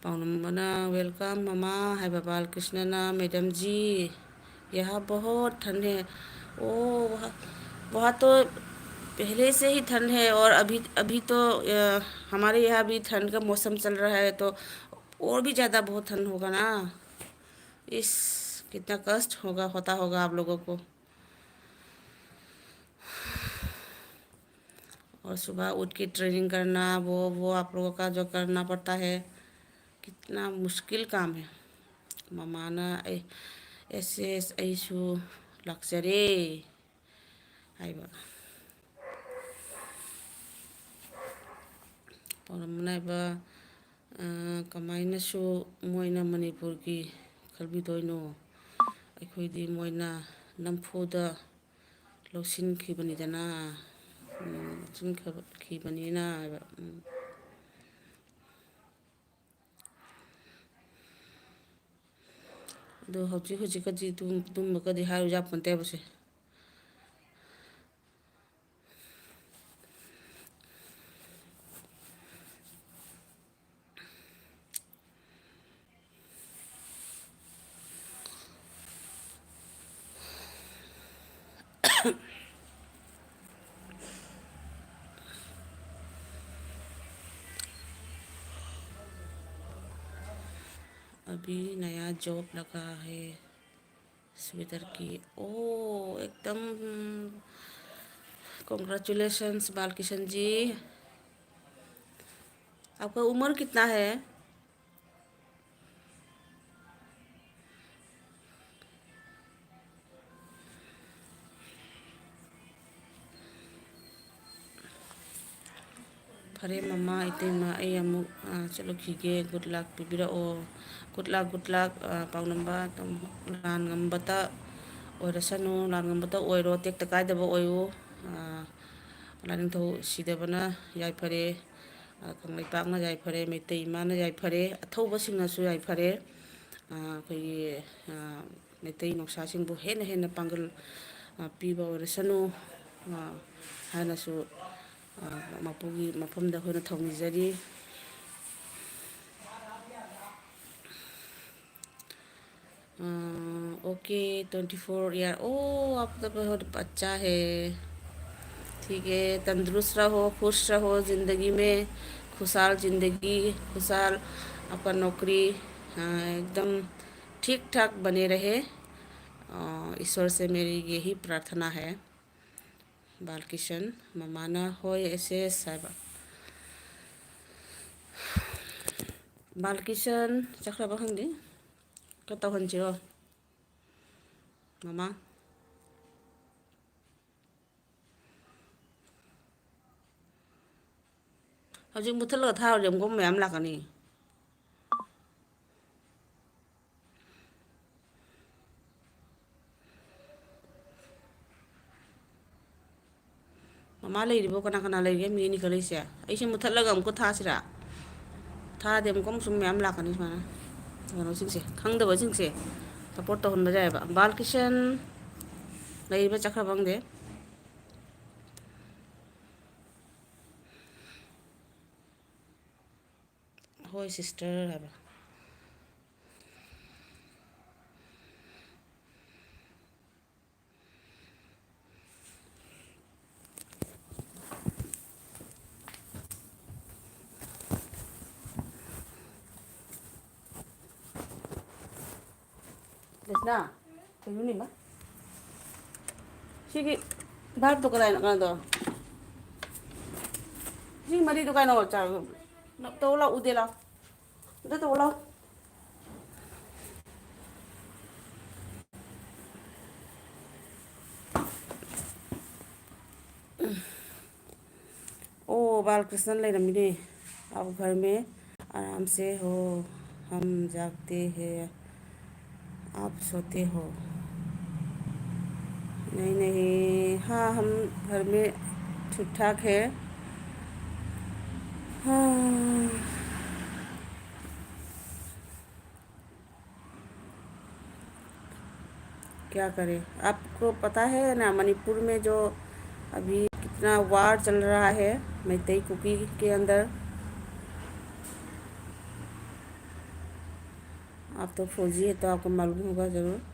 ꯄꯥꯎꯅꯝꯕꯅ, "Welcome ꯃꯃꯥ" ꯍꯥꯏꯕ, ꯕꯥꯂꯀ꯭ꯔꯤꯁꯅꯅ, "Madam ji, यहाँ बहुत ठंड है।" ओ, वहाँ, वहाँ तो पहले से ही ठंड है और अभी, अभी तो, अ, हमारे यहाँ भी ठंड का मौसम चल रहा है, तो और भी ज़्यादा बहुत ठंड होगा ना। इस, कितना कष्ट होगा, होता होगा आप लोगों को। और सुबह उठ के ट्रेनिंग करना, वो, वो आप लोगों का जो करना पड़ता है, कितना मुश्किल काम है। ꯃꯃꯥꯅ ꯑꯩ, "ꯑꯦꯁ ꯑꯦꯁ, ꯑꯩꯁꯨ ꯂꯥꯛꯆꯔꯦ" ꯍꯥꯏꯕ꯫ ꯄꯥꯎꯅꯝꯕꯅ ꯍꯥꯏꯕ, ꯑ, ꯀꯃꯥꯏꯅꯁꯨ ꯃꯣꯏꯅ ꯃꯅꯤꯄꯨꯔꯒꯤ ꯈꯜꯕꯤꯗꯣꯏꯅꯣ? ꯑꯩꯈꯣꯏꯗꯤ ꯃꯣꯏꯅ ꯅꯝꯐꯨꯗ ꯂꯧꯁꯤꯟꯈꯤꯕꯅꯤꯗꯅ, ꯎꯝ, ꯂꯧꯁꯤꯟꯈꯤꯕꯅꯤꯅ ꯍꯥꯏꯕ, ꯎꯝ꯫ ꯑꯗꯣ ꯍꯧꯖꯤꯛ ꯍꯧꯖꯤꯛꯀꯗꯤ ꯑꯗꯨꯝ, ꯑꯗꯨꯝꯕꯒꯗꯤ ꯍꯥꯏꯔꯨ ꯌꯥꯄꯣꯟꯇꯦꯕꯁꯦ꯫ अभी नया जॉब लगा है स्वेटर की। ओ, एकदम congratulations बालकिशन जी। आपका उम्र कितना है? ꯐꯔꯦ ꯃꯃꯥ, ꯏꯇꯩꯃ, ꯑꯩ ꯑꯃꯨꯛ, ꯑ, ꯆꯠꯂꯨꯈꯤꯒꯦ꯫ Good luck ꯄꯤꯕꯤꯔꯛꯑꯣ꯫ Good luck, good luck, ꯑ, ꯄꯥꯎꯅꯝꯕ꯫ ꯑꯗꯨꯝ ꯂꯥꯟ ꯉꯝꯕꯇ ꯑꯣꯏꯔꯁꯅꯨ, ꯂꯥꯟ ꯉꯝꯕꯇ ꯑꯣꯏꯔꯣ, ꯇꯦꯛꯇ ꯀꯥꯏꯗꯕ ꯑꯣꯏꯌꯨ꯫ ꯑ, ꯂꯥꯏꯅꯤꯡꯊꯧ ꯁꯤꯗꯕꯅ ꯌꯥꯏꯐꯔꯦ, ꯑ, ꯀꯪꯂꯩꯄꯥꯛꯅ ꯌꯥꯏꯐꯔꯦ, ꯃꯩꯇꯩ ꯏꯃꯥꯅ ꯌꯥꯏꯐꯔꯦ, ꯑꯊꯧꯕꯁꯤꯡꯅꯁꯨ ꯌꯥꯏꯐꯔꯦ꯫ ꯑ, ꯑꯩꯈꯣꯏꯒꯤ, ꯑ, ꯃꯩꯇꯩ ꯅꯧꯁꯥꯁꯤꯡꯕꯨ ꯍꯦꯟꯅ ꯍꯦꯟꯅ ꯄꯥꯡꯒꯜ, ꯑ, ꯄꯤꯕ ꯑꯣꯏꯔꯁꯅꯨ, ꯑ, ꯍꯥꯏꯅꯁꯨ, ꯑ, ꯃꯄꯨꯒꯤ ꯃꯐꯝꯗ ꯑꯩꯈꯣꯏꯅ ꯊꯧꯅꯤꯖꯔꯤ꯫ Okay, twenty four year. ओ, आप तो बहुत अच्छा है। ठीक है, तंदुरुस्त रहो, खुश रहो, ज़िंदगी में खुशहाल ज़िंदगी, खुशहाल आपका नौकरी, हाँ, एकदम ठीक ठाक बने रहे। अ, ईश्वर से मेरी यही प्रार्थना है। ꯕꯥꯂꯀ꯭ꯔꯤꯁꯟ, ꯃꯃꯥꯅ ꯍꯣꯏ ꯑꯦꯁ ꯑꯦꯁ ꯍꯥꯏꯕ꯫ ꯕꯥꯂꯀ꯭ꯔꯤꯁꯟ ꯆꯠꯈ꯭ꯔꯕ ꯈꯪꯗꯦ꯫ ꯀ ꯇꯧꯍꯟꯁꯤꯔꯣ? ꯃꯃꯥ꯫ ꯍꯧꯖꯤꯛ ꯃꯨꯠꯊꯠꯂꯒ ꯊꯥꯔꯨꯔꯗꯤ ꯑꯃꯨꯛꯀ ꯃꯌꯥꯝ ꯂꯥꯛꯀꯅꯤ꯫ ꯃꯃꯥ ꯂꯩꯔꯤꯕꯣ? ꯀꯅꯥ ꯀꯅꯥ ꯂꯩꯔꯤꯒꯦ? ꯃꯤ ꯑꯅꯤ ꯈꯛ ꯂꯩꯁꯦ꯫ ꯑꯩꯁꯦ ꯃꯨꯠꯊꯠꯂꯒ ꯑꯃꯨꯛꯀ ꯊꯥꯁꯤꯔꯥ? ꯊꯥꯔꯗꯤ ꯑꯃꯨꯛꯀ ꯑꯃꯨꯛ ꯁꯨꯝ ꯃꯌꯥꯝ ꯂꯥꯛꯀꯅꯤ ꯁꯨꯃꯥꯏꯅ꯫ ꯀꯩꯅꯣꯁꯤꯡꯁꯦ, ꯈꯪꯗꯕꯁꯤꯡꯁꯦ ꯁꯞꯄꯣꯔꯠ ꯇꯧꯍꯟꯕ ꯌꯥꯏꯑꯕ꯫ ꯕꯥꯂꯀ꯭ꯔꯤꯁꯟ ꯂꯩꯔꯤꯕ ꯆꯠꯈ꯭ꯔꯕ ꯈꯪꯗꯦ꯫ ꯍꯣꯏ ꯁꯤꯁꯇꯔ ꯍꯥꯏꯕ꯫ ꯗꯁꯅꯥ, ꯀꯩꯅꯣꯅꯦ ꯏꯃꯥ? ꯁꯤꯒꯤ ꯚꯥꯏꯞꯇꯣ ꯀꯗꯥꯏꯅꯣ? ꯀꯩꯅꯣꯗꯣ? ꯁꯤ ꯃꯔꯤꯗꯣ ꯀꯥꯏꯅꯣ? ꯆꯥ-, ꯇꯧ ꯂꯥꯛꯎꯗꯦ ꯂꯥꯎ꯫ ꯑꯝꯇ ꯇꯧ ꯂꯥꯎ꯫ ꯑꯣ, ꯕꯥꯂꯀ꯭ꯔꯤꯁꯅ ꯂꯩꯔꯝꯃꯤꯅꯦ꯫ आप घर में आराम से हो, हम जागते हैं, आप सोते हो। नहीं, नहीं, हाँ, हम घर में ठीक ठाक है। हाँ। क्या करें? आपको पता है ना, मणिपुर में जो अभी कितना वार चल रहा है मैतेई कुकी के अंदर। आप तो फौजी है, तो आपको मालूम होगा ज़रूर।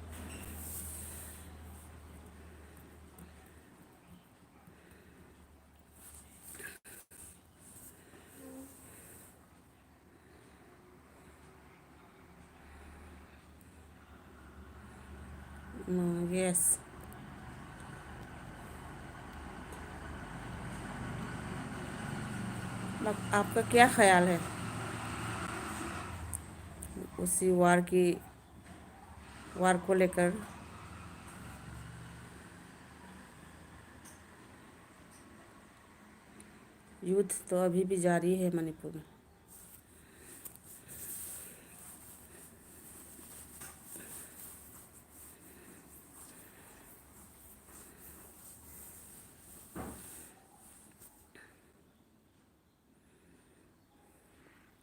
यस। आपका क्या ख्याल है उसी वार की, वार को लेकर? युद्ध तो अभी भी जारी है मणिपुर में।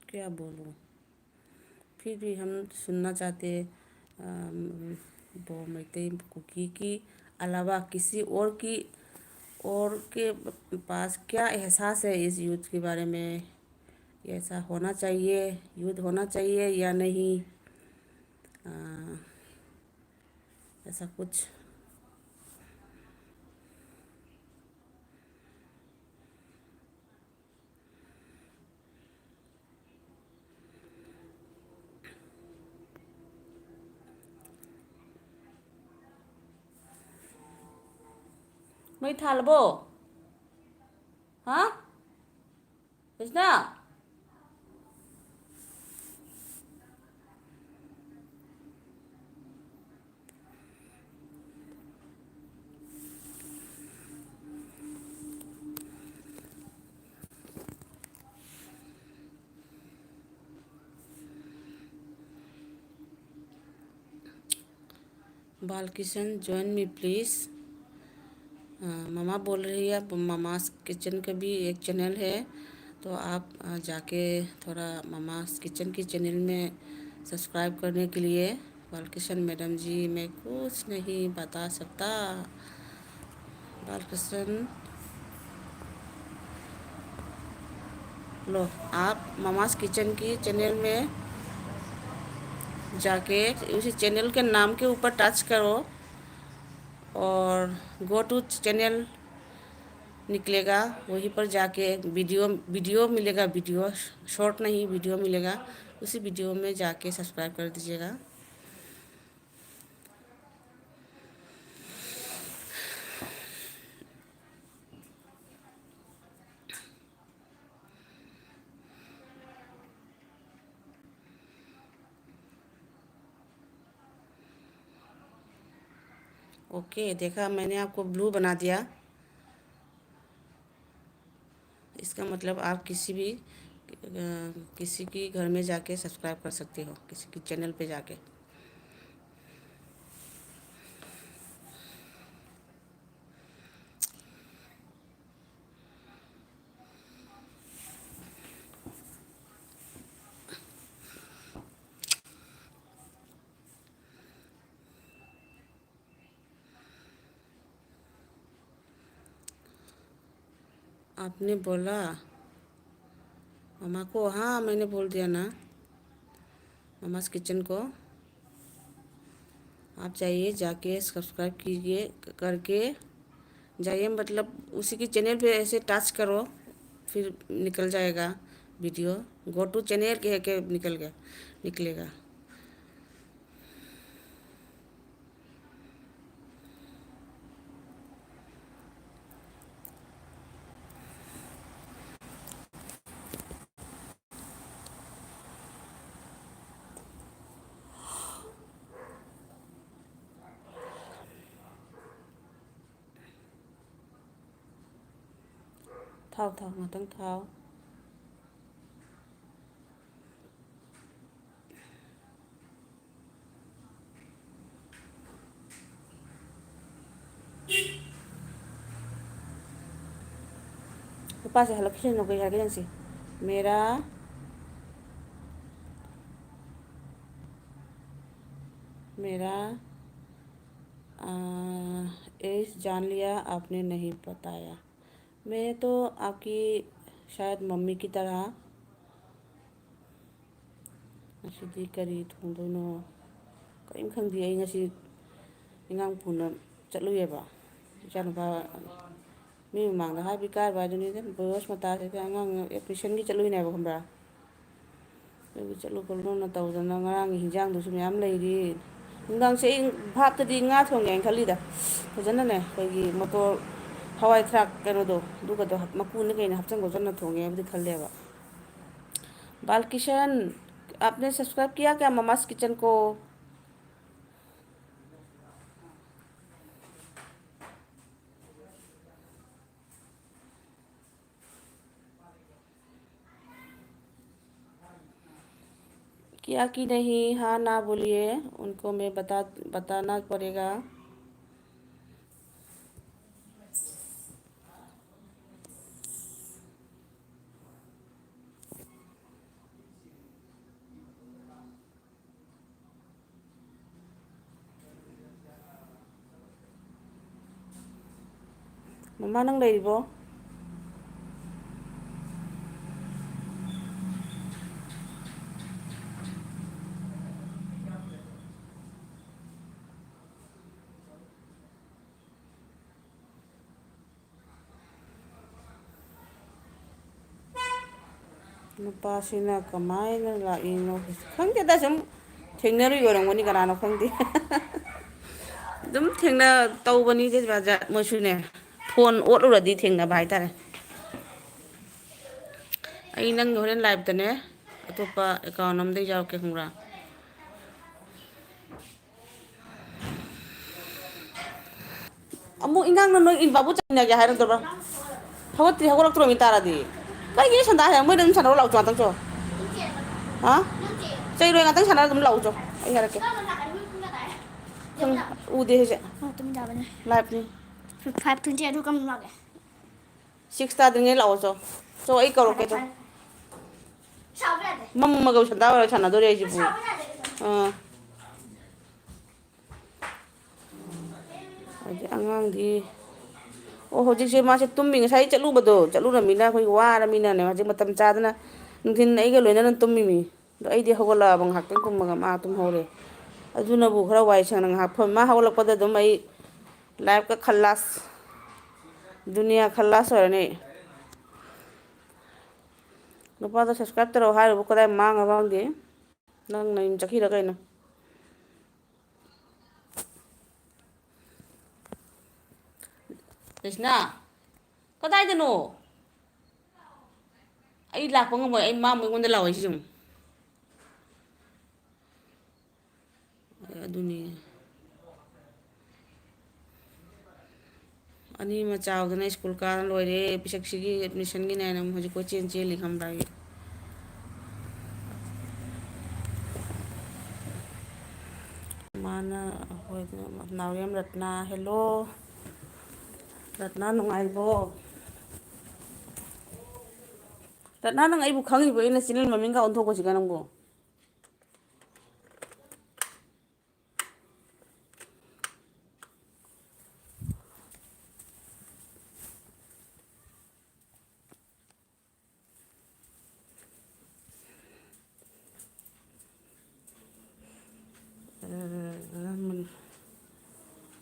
क्या बोलूँ, फिर भी हम सुनना चाहते हैं, अम, वो मैतेई कुकी की अलावा किसी और की, और के पास क्या एहसास है इस युद्ध के बारे में? ये ऐसा होना चाहिए, युद्ध होना चाहिए या नहीं? अ, ऐसा कुछ। ꯃꯩ ꯊꯥꯜꯂꯕꯣ? ꯍꯥ? Krishna? Balkishan, join me please। A, mama बोल रही है, आप ममास किचन का भी एक चैनल है, तो आप, अ, जाके थोड़ा ममास किचन की चैनल में सब्सक्राइब करने के लिए। बालकिशन मैडम जी, मैं कुछ नहीं बता सकता। बालकिशन, लो, आप ममास किचन की चैनल में जाके उसी चैनल के नाम के ऊपर टच करो और गो टू चैनल निकलेगा। वहीं पर जाके वीडियो, वीडियो मिलेगा, वीडियो, शॉर्ट नहीं, वीडियो मिलेगा। उसी वीडियो में जाके सब्सक्राइब कर दीजिएगा। ओके, देखा, मैंने आपको ब्लू बना दिया। इसका मतलब आप किसी भी, अ, किसी की घर में जाके सब्सक्राइब कर सकते हो, किसी की चैनल पे जाके। आपने बोला मम्मा को? हाँ, मैंने बोल दिया ना, मम्माज किचन को। आप जाइए, जाके सब्सक्राइब कीजिए, करके जाइए, मतलब उसी की चैनल पे ऐसे टच करो, फिर निकल जाएगा वीडियो। गो टू चैनल के, के निकल गया, निकलेगा। ꯊꯥꯎ, ꯊꯥꯎ, ꯉꯥꯛꯇꯪ ꯊꯥꯎ꯫ ꯅꯨꯄꯥꯁꯦ ꯍꯜꯂꯛꯈꯤꯁꯅꯨ, ꯀꯩ ꯍꯥꯏꯔꯒꯦ ꯌꯦꯡꯁꯤ꯫ मेरा, मेरा, आ, एज जान लिया, आपने नहीं बताया। मैं तो आपकी शायद मम्मी की तरह ꯉꯁꯤꯗꯤ ꯀꯔꯤ ꯊꯣꯡꯗꯣꯏꯅꯣ? ꯀꯔꯤꯝ ꯈꯪꯗꯦ꯫ ꯑꯩ ꯉꯁꯤ ꯏꯟꯉꯥꯡ ꯄꯨꯅ ꯆꯠꯂꯨꯏꯌꯦꯕ꯫ ꯏꯆꯥꯅꯨꯄꯥ ꯃꯤ ꯃꯃꯥꯡꯗ ꯍꯥꯏꯕ ꯏꯀꯥꯏꯕ ꯍꯥꯏꯗꯨꯅꯤꯗ꯫ ꯕꯣꯌꯣꯁ ꯃꯇꯥꯁꯤꯗ ꯑꯉꯥꯡ ꯑꯦꯗꯃꯤꯁꯟꯒꯤ ꯆꯠꯂꯨꯏꯅꯦꯕ, ꯈꯪꯕ꯭ꯔꯥ? ꯑꯗꯨꯒꯤ ꯆꯠꯂꯨ ꯈꯣꯠꯂꯨꯅ ꯇꯧꯗꯅ ꯉꯔꯥꯡꯒꯤ ꯍꯤꯟꯖꯥꯡꯗꯨꯁꯨ ꯃꯌꯥꯝ ꯂꯩꯔꯤ꯫ ꯅꯨꯡꯗꯥꯡꯁꯦ ꯑꯩ ꯚꯥꯞꯇꯗꯤ ꯉꯥ ꯊꯣꯡꯒꯦ ꯍꯥꯏꯅ ꯈꯜꯂꯤꯗ꯫ ꯐꯖꯅꯅꯦ, ꯑꯩꯈꯣꯏꯒꯤ ꯃꯣꯇꯣꯔ ꯍꯋꯥꯏ ꯊ꯭ꯔꯥꯛ ꯀꯩꯅꯣꯗꯣ, ꯑꯗꯨꯒꯗꯣ ꯃꯀꯨꯅ ꯀꯩꯅ ꯍꯥꯞꯆꯤꯟ ꯈꯣꯠꯆꯟꯅ ꯊꯣꯡꯒꯦ ꯍꯥꯏꯕꯗꯤ ꯈꯜꯂꯦꯕ꯫ बालकिशन, आपने सब्सक्राइब किया क्या ममास किचन को? क्या कि नहीं, हाँ ना बोलिए, उनको मैं बता, बताना पड़ेगा। ꯃꯃꯥ, ꯅꯪ ꯂꯩꯔꯤꯕꯣ? ꯅꯨꯄꯥꯁꯤꯅ ꯀꯃꯥꯏꯅ ꯂꯥꯛꯏꯅꯣ? ꯈꯪꯗꯦꯗ, ꯁꯨꯝ ꯊꯦꯡꯅꯔꯨꯏ ꯑꯣꯏꯔꯝꯒꯅꯤ, ꯀꯅꯥꯅꯣ ꯈꯪꯗꯦ꯫ ꯑꯗꯨꯝ ꯊꯦꯡꯅ ꯇꯧꯕꯅꯤ ꯖꯥꯠ ꯖꯥꯠ ꯃꯣꯏꯁꯨꯅꯦ꯫ ꯐꯣꯟ ꯑꯣꯠꯂꯨꯔꯗꯤ ꯊꯦꯡꯅꯕ ꯍꯥꯏꯇꯥꯔꯦ꯫ ꯑꯩ ꯅꯪꯒꯤ ꯍꯣꯔꯦꯟ ꯂꯥꯏꯞꯇꯅꯦ, ꯑꯇꯣꯞꯄ ꯑꯦꯀꯥꯎꯟ ꯑꯝꯗꯩ ꯌꯥꯎꯔꯛꯀꯦ, ꯈꯪꯕ꯭ꯔꯥ? ꯑꯃꯨꯛ ꯏꯟꯈꯥꯡꯅ ꯅꯣꯏ ꯏꯟꯕꯥꯕꯨ ꯆꯠꯃꯤꯟꯅꯒꯦ ꯍꯥꯏꯔꯗꯕ꯭ꯔꯥ? ꯍꯧꯒꯠꯇ꯭ꯔꯤ, ꯍꯧꯒꯠꯂꯛꯇ꯭ꯔꯣ ꯃꯤ ꯇꯥꯔꯗꯤ? ꯀꯩꯒꯤ ꯁꯟꯗꯥ ꯍꯌꯦꯡ ꯃꯣꯏꯗ ꯑꯗꯨꯝ ꯁꯥꯟꯅꯔꯣ ꯂꯥꯛꯑꯣ ꯉꯥꯛꯇꯪ ꯆꯣ꯫ ꯍꯥ? ꯆꯩꯔꯣꯏ, ꯉꯥꯛꯇꯪ ꯁꯥꯟꯅꯔ ꯑꯗꯨꯝ ꯂꯥꯛꯑꯣ ꯆꯣ꯫ ꯑꯩ ꯍꯥꯏꯔꯛꯀꯦ꯫ ꯎꯗꯦ ꯍꯧꯖꯤꯛ꯫ ꯑꯣ, ꯇꯨꯃꯤꯟ ꯆꯥꯕꯅꯦ꯫ ꯂꯥꯏꯞꯅꯤ꯫ ꯐꯥꯏꯚ ꯇ꯭ꯋꯦꯟꯇꯤ ꯑꯗꯨ ꯀꯝ ꯂꯥꯛꯑꯦ? ꯁꯤꯛꯁ ꯇꯥꯗ꯭ꯔꯤꯉꯩ ꯂꯥꯛꯑꯣ ꯆꯣ꯫ ꯆꯣ, ꯑꯩ ꯀꯧꯔꯛꯀꯦ ꯆꯣ꯫ ꯁꯥꯕ ꯌꯥꯗꯦ꯫ ꯃꯝꯃꯒ ꯁꯟꯗꯥ ꯑꯣꯏꯔ ꯁꯥꯟꯅꯗꯣꯔꯦ ꯑꯩꯁꯤꯕꯨ꯫ ꯁꯥꯕ ꯌꯥꯗꯦ꯫ ꯑꯥ꯫ ꯑꯗꯩ ꯑꯉꯥꯡꯗꯤ, ꯑꯣ, ꯍꯧꯖꯤꯛꯁꯦ ꯃꯥꯁꯦ ꯇꯨꯝꯃꯤ꯫ ꯉꯁꯥꯏ ꯆꯠꯂꯨꯕꯗꯣ, ꯆꯠꯂꯨꯔꯃꯤꯅ ꯑꯩꯈꯣꯏ ꯋꯥꯔꯃꯤꯅꯅꯦ, ꯍꯧꯖꯤꯛ ꯃꯇꯝ ꯆꯥꯗꯅ ꯅꯨꯡꯊꯤꯟ ꯑꯩꯒ ꯂꯣꯏꯅꯅ ꯇꯨꯝꯃꯤꯃꯤ꯫ ꯑꯗꯣ ꯑꯩꯗꯤ ꯍꯧꯒꯠꯂꯛꯑꯕ, ꯉꯥꯏꯍꯥꯛꯇꯪ ꯀꯨꯝꯃꯒ ꯃꯥ ꯑꯗꯨꯝ ꯍꯧꯔꯦ꯫ ꯑꯗꯨꯅꯕꯨ ꯈꯔ ꯋꯥꯏ ꯁꯪꯅ ꯉꯥꯏꯍꯥꯛ ꯐꯝ-, ꯃꯥ ꯍꯧꯒꯠꯂꯛꯄꯗ ꯑꯗꯨꯝ ꯑꯩ ꯂꯥꯏꯐꯀ ꯈꯜꯂꯥꯁ, ꯗꯨꯅꯤꯌꯥ ꯈꯜꯂꯥꯁ ꯑꯣꯏꯔꯅꯤ꯫ ꯅꯨꯄꯥꯗꯣ subscribe ꯇꯧꯔꯛꯑꯣ ꯍꯥꯏꯔꯨꯕꯨ ꯀꯗꯥꯏ ꯃꯥꯡꯉꯕ ꯈꯪꯗꯦ꯫ ꯅꯪ ꯅꯌꯨꯝ ꯆꯠꯈꯤꯔ ꯀꯩꯅꯣ? ꯀ꯭ꯔꯤꯁꯅꯥ, ꯀꯗꯥꯏꯗꯅꯣ? ꯑꯩ ꯂꯥꯛꯄ ꯉꯝꯃꯣꯏ, ꯑꯩ ꯃꯥꯡꯕ ꯑꯩꯉꯣꯟꯗ ꯂꯥꯛꯑꯣ ꯁꯤ ꯌꯦꯡꯉꯨ꯫ ꯑꯗꯨꯅꯤ꯫ ꯑꯅꯤꯃ ꯆꯥꯎꯗꯅ ꯁ꯭ꯀꯨꯜ ꯀꯥꯔ ꯂꯣꯏꯔꯦ, ꯄꯤꯁꯛꯁꯤꯒꯤ ꯑꯦꯗꯃꯤꯁꯟꯒꯤꯅꯦ ꯍꯥꯏꯅ ꯍꯧꯖꯤꯛ ꯀꯣꯏꯆꯦꯟ ꯆꯦꯜꯂꯤ ꯈꯪꯕ꯭ꯔꯥ ꯑꯩ? ꯃꯥꯅ ꯑꯩꯈꯣꯏꯗ, ꯅꯥꯎꯔꯦꯝ ꯔꯠꯅꯥ, hello꯫ ꯔꯠꯅꯥ ꯅꯨꯡꯉꯥꯏꯔꯤꯕꯣ? ꯔꯠꯅꯥ, ꯅꯪ ꯑꯩꯕꯨ ꯈꯪꯉꯤꯕ꯭ꯔꯣ? ꯑꯩꯅ channel ꯃꯃꯤꯡꯒ ꯑꯣꯟꯊꯣꯛꯄꯁꯤꯒ ꯅꯪꯕꯨ꯫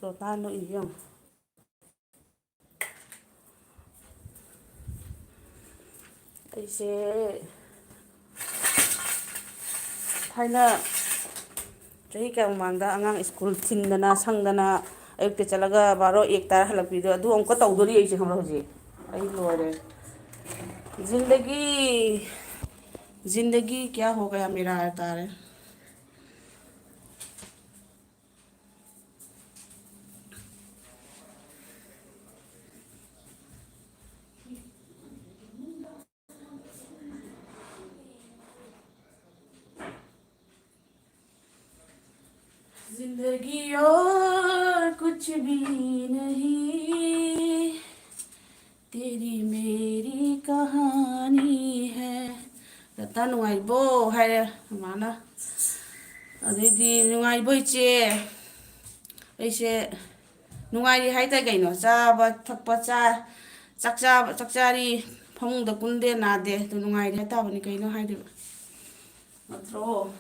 ꯂꯣꯇꯥ ꯅꯣꯛꯏ ꯌꯦꯡꯉꯨ꯫ ꯑꯩꯁꯦ ꯊꯥꯏꯅ ꯆꯍꯤ ꯀꯌꯥ ꯃꯃꯥꯡꯗ ꯑꯉꯥꯡ ꯁ꯭ꯀꯨꯜ ꯊꯤꯟꯗꯅ ꯁꯪꯗꯅ ꯑꯌꯨꯛꯇ ꯆꯠꯂꯒ ꯕꯥꯔꯣ ꯑꯦꯛ ꯇꯥꯔ ꯍꯜꯂꯛꯄꯤꯗꯣ, ꯑꯗꯨ ꯑꯃꯨꯛꯀ ꯇꯧꯗꯣꯔꯤ ꯑꯩꯁꯦ, ꯈꯪꯕ꯭ꯔꯥ? ꯍꯧꯖꯤꯛ ꯑꯩ ꯂꯣꯏꯔꯦ꯫ ꯖꯤꯟꯗꯒꯤ, ꯖꯤꯟꯗꯒꯤ ꯀꯌꯥ ꯍꯣ ꯒꯌꯥ ꯃꯦꯔꯥ ꯍꯥꯏ ꯇꯥꯔꯦ꯫ जिंदगी और कुछ भी नहीं, तेरी मेरी कहानी है. ꯔꯇꯥ ꯅꯨꯡꯉꯥꯏꯔꯤꯕꯣ ꯍꯥꯏꯔꯦ ꯃꯃꯥꯅ꯫ ꯑꯗꯩꯗꯤ, "ꯅꯨꯡꯉꯥꯏꯔꯤꯕꯣ ꯏꯆꯦ? ꯑꯩꯁꯦ ꯅꯨꯡꯉꯥꯏꯔꯤ ꯍꯥꯏꯇꯥꯏ ꯀꯩꯅꯣ꯫ ꯆꯥꯕ ꯊꯛꯄ ꯆꯥ-, ꯆꯥꯛ ꯆꯥꯕ, ꯆꯥꯛ ꯆꯥꯔꯤ, ꯐꯃꯨꯡꯗ ꯀꯨꯟꯗꯦ ꯅꯥꯗꯦ꯫ ꯑꯗꯨ ꯅꯨꯡꯉꯥꯏꯔꯤ ꯍꯥꯏꯇꯥꯕꯅꯤ, ꯀꯩꯅꯣ ꯍꯥꯏꯗꯣꯏꯕ?" ꯅꯠꯇ꯭ꯔꯣ?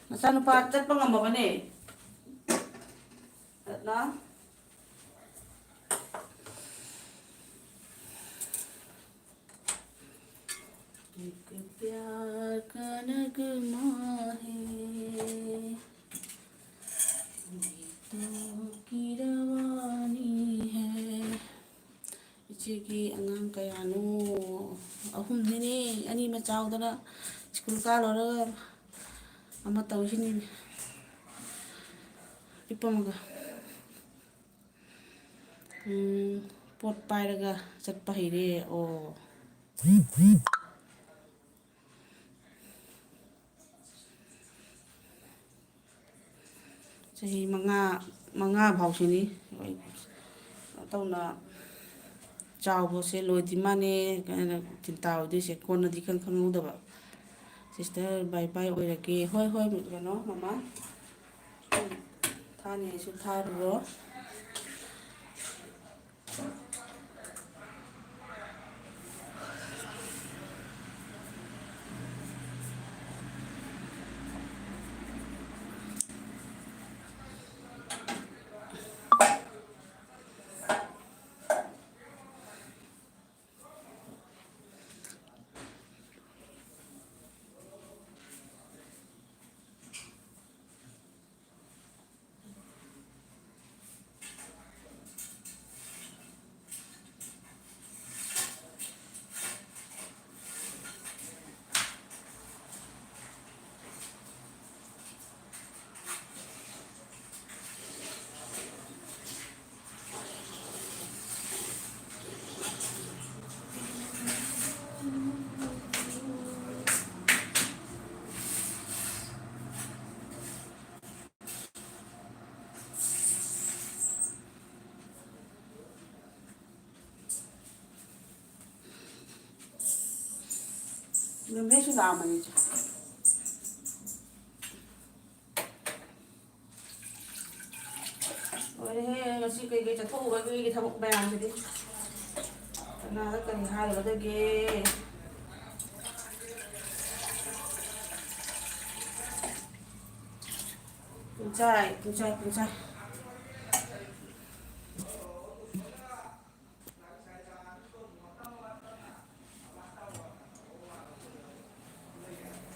ꯃꯆꯥꯅꯨꯄꯥ ꯆꯠꯄ ꯉꯝꯃꯕꯅꯦ꯫ ꯑꯗꯨꯅ एक प्यार का नगमा है, गीतों की रवानी है। ꯏꯆꯦꯒꯤ ꯑꯉꯥꯡ ꯀꯌꯥꯅꯣ? ꯑꯍꯨꯝꯅꯤꯅꯦ꯫ ꯑꯅꯤ ꯑꯃ ꯆꯥꯎꯗꯅ ꯁ꯭ꯀꯨꯜ ꯀꯥ ꯂꯣꯏꯔꯒ ꯑꯃ ꯇꯧꯁꯤꯅꯤꯅꯦ꯫ ꯄꯤꯛꯄ ꯑꯃꯒ꯫ ꯎꯝ, ꯄꯣꯠ ꯄꯥꯏꯔꯒ ꯆꯠꯄ ꯍꯩꯔꯦ꯫ ꯑꯣ꯫ ꯆꯍꯤ ꯃꯉꯥ, ꯃꯉꯥ ꯐꯥꯎꯁꯤꯅꯤ꯫ ꯇꯧꯅ ꯆꯥꯎꯕꯁꯦ ꯂꯣꯏꯗ꯭ꯔꯤ ꯃꯥꯅꯦ ꯀꯥꯏꯅ ꯆꯤꯟꯇꯥ ꯑꯣꯏꯗꯣꯏꯁꯦ꯫ ꯀꯣꯟꯅꯗꯤ ꯈꯪ ꯈꯪꯍꯧꯗꯕ꯫ Sister, bye bye ꯑꯣꯏꯔꯒꯦ꯫ ꯍꯣꯏ, ꯍꯣꯏ, ꯀꯩꯅꯣ, ꯃꯃꯥ꯫ ꯊꯥꯅꯤ ꯑꯩꯁꯨ ꯊꯥꯔꯨꯔꯣ꯫ ꯅꯨꯃꯤꯠꯁꯨ ꯂꯥꯛꯑꯝꯃꯅꯤ ꯏꯆꯦ꯫ ꯂꯣꯏꯔꯦꯍꯦ, ꯉꯁꯤ ꯀꯩꯀꯩ ꯆꯠꯊꯣꯛꯎꯕꯒꯤ ꯊꯕꯛ ꯃꯌꯥꯝꯁꯤꯗꯤ꯫ ꯉꯥꯗ ꯀꯔꯤ ꯍꯥꯏꯔꯨꯒꯗꯒꯦ? ꯄꯨꯡꯆꯥꯏ, ꯄꯨꯡꯆꯥꯏ, ꯄꯨꯡꯆꯥꯏ꯫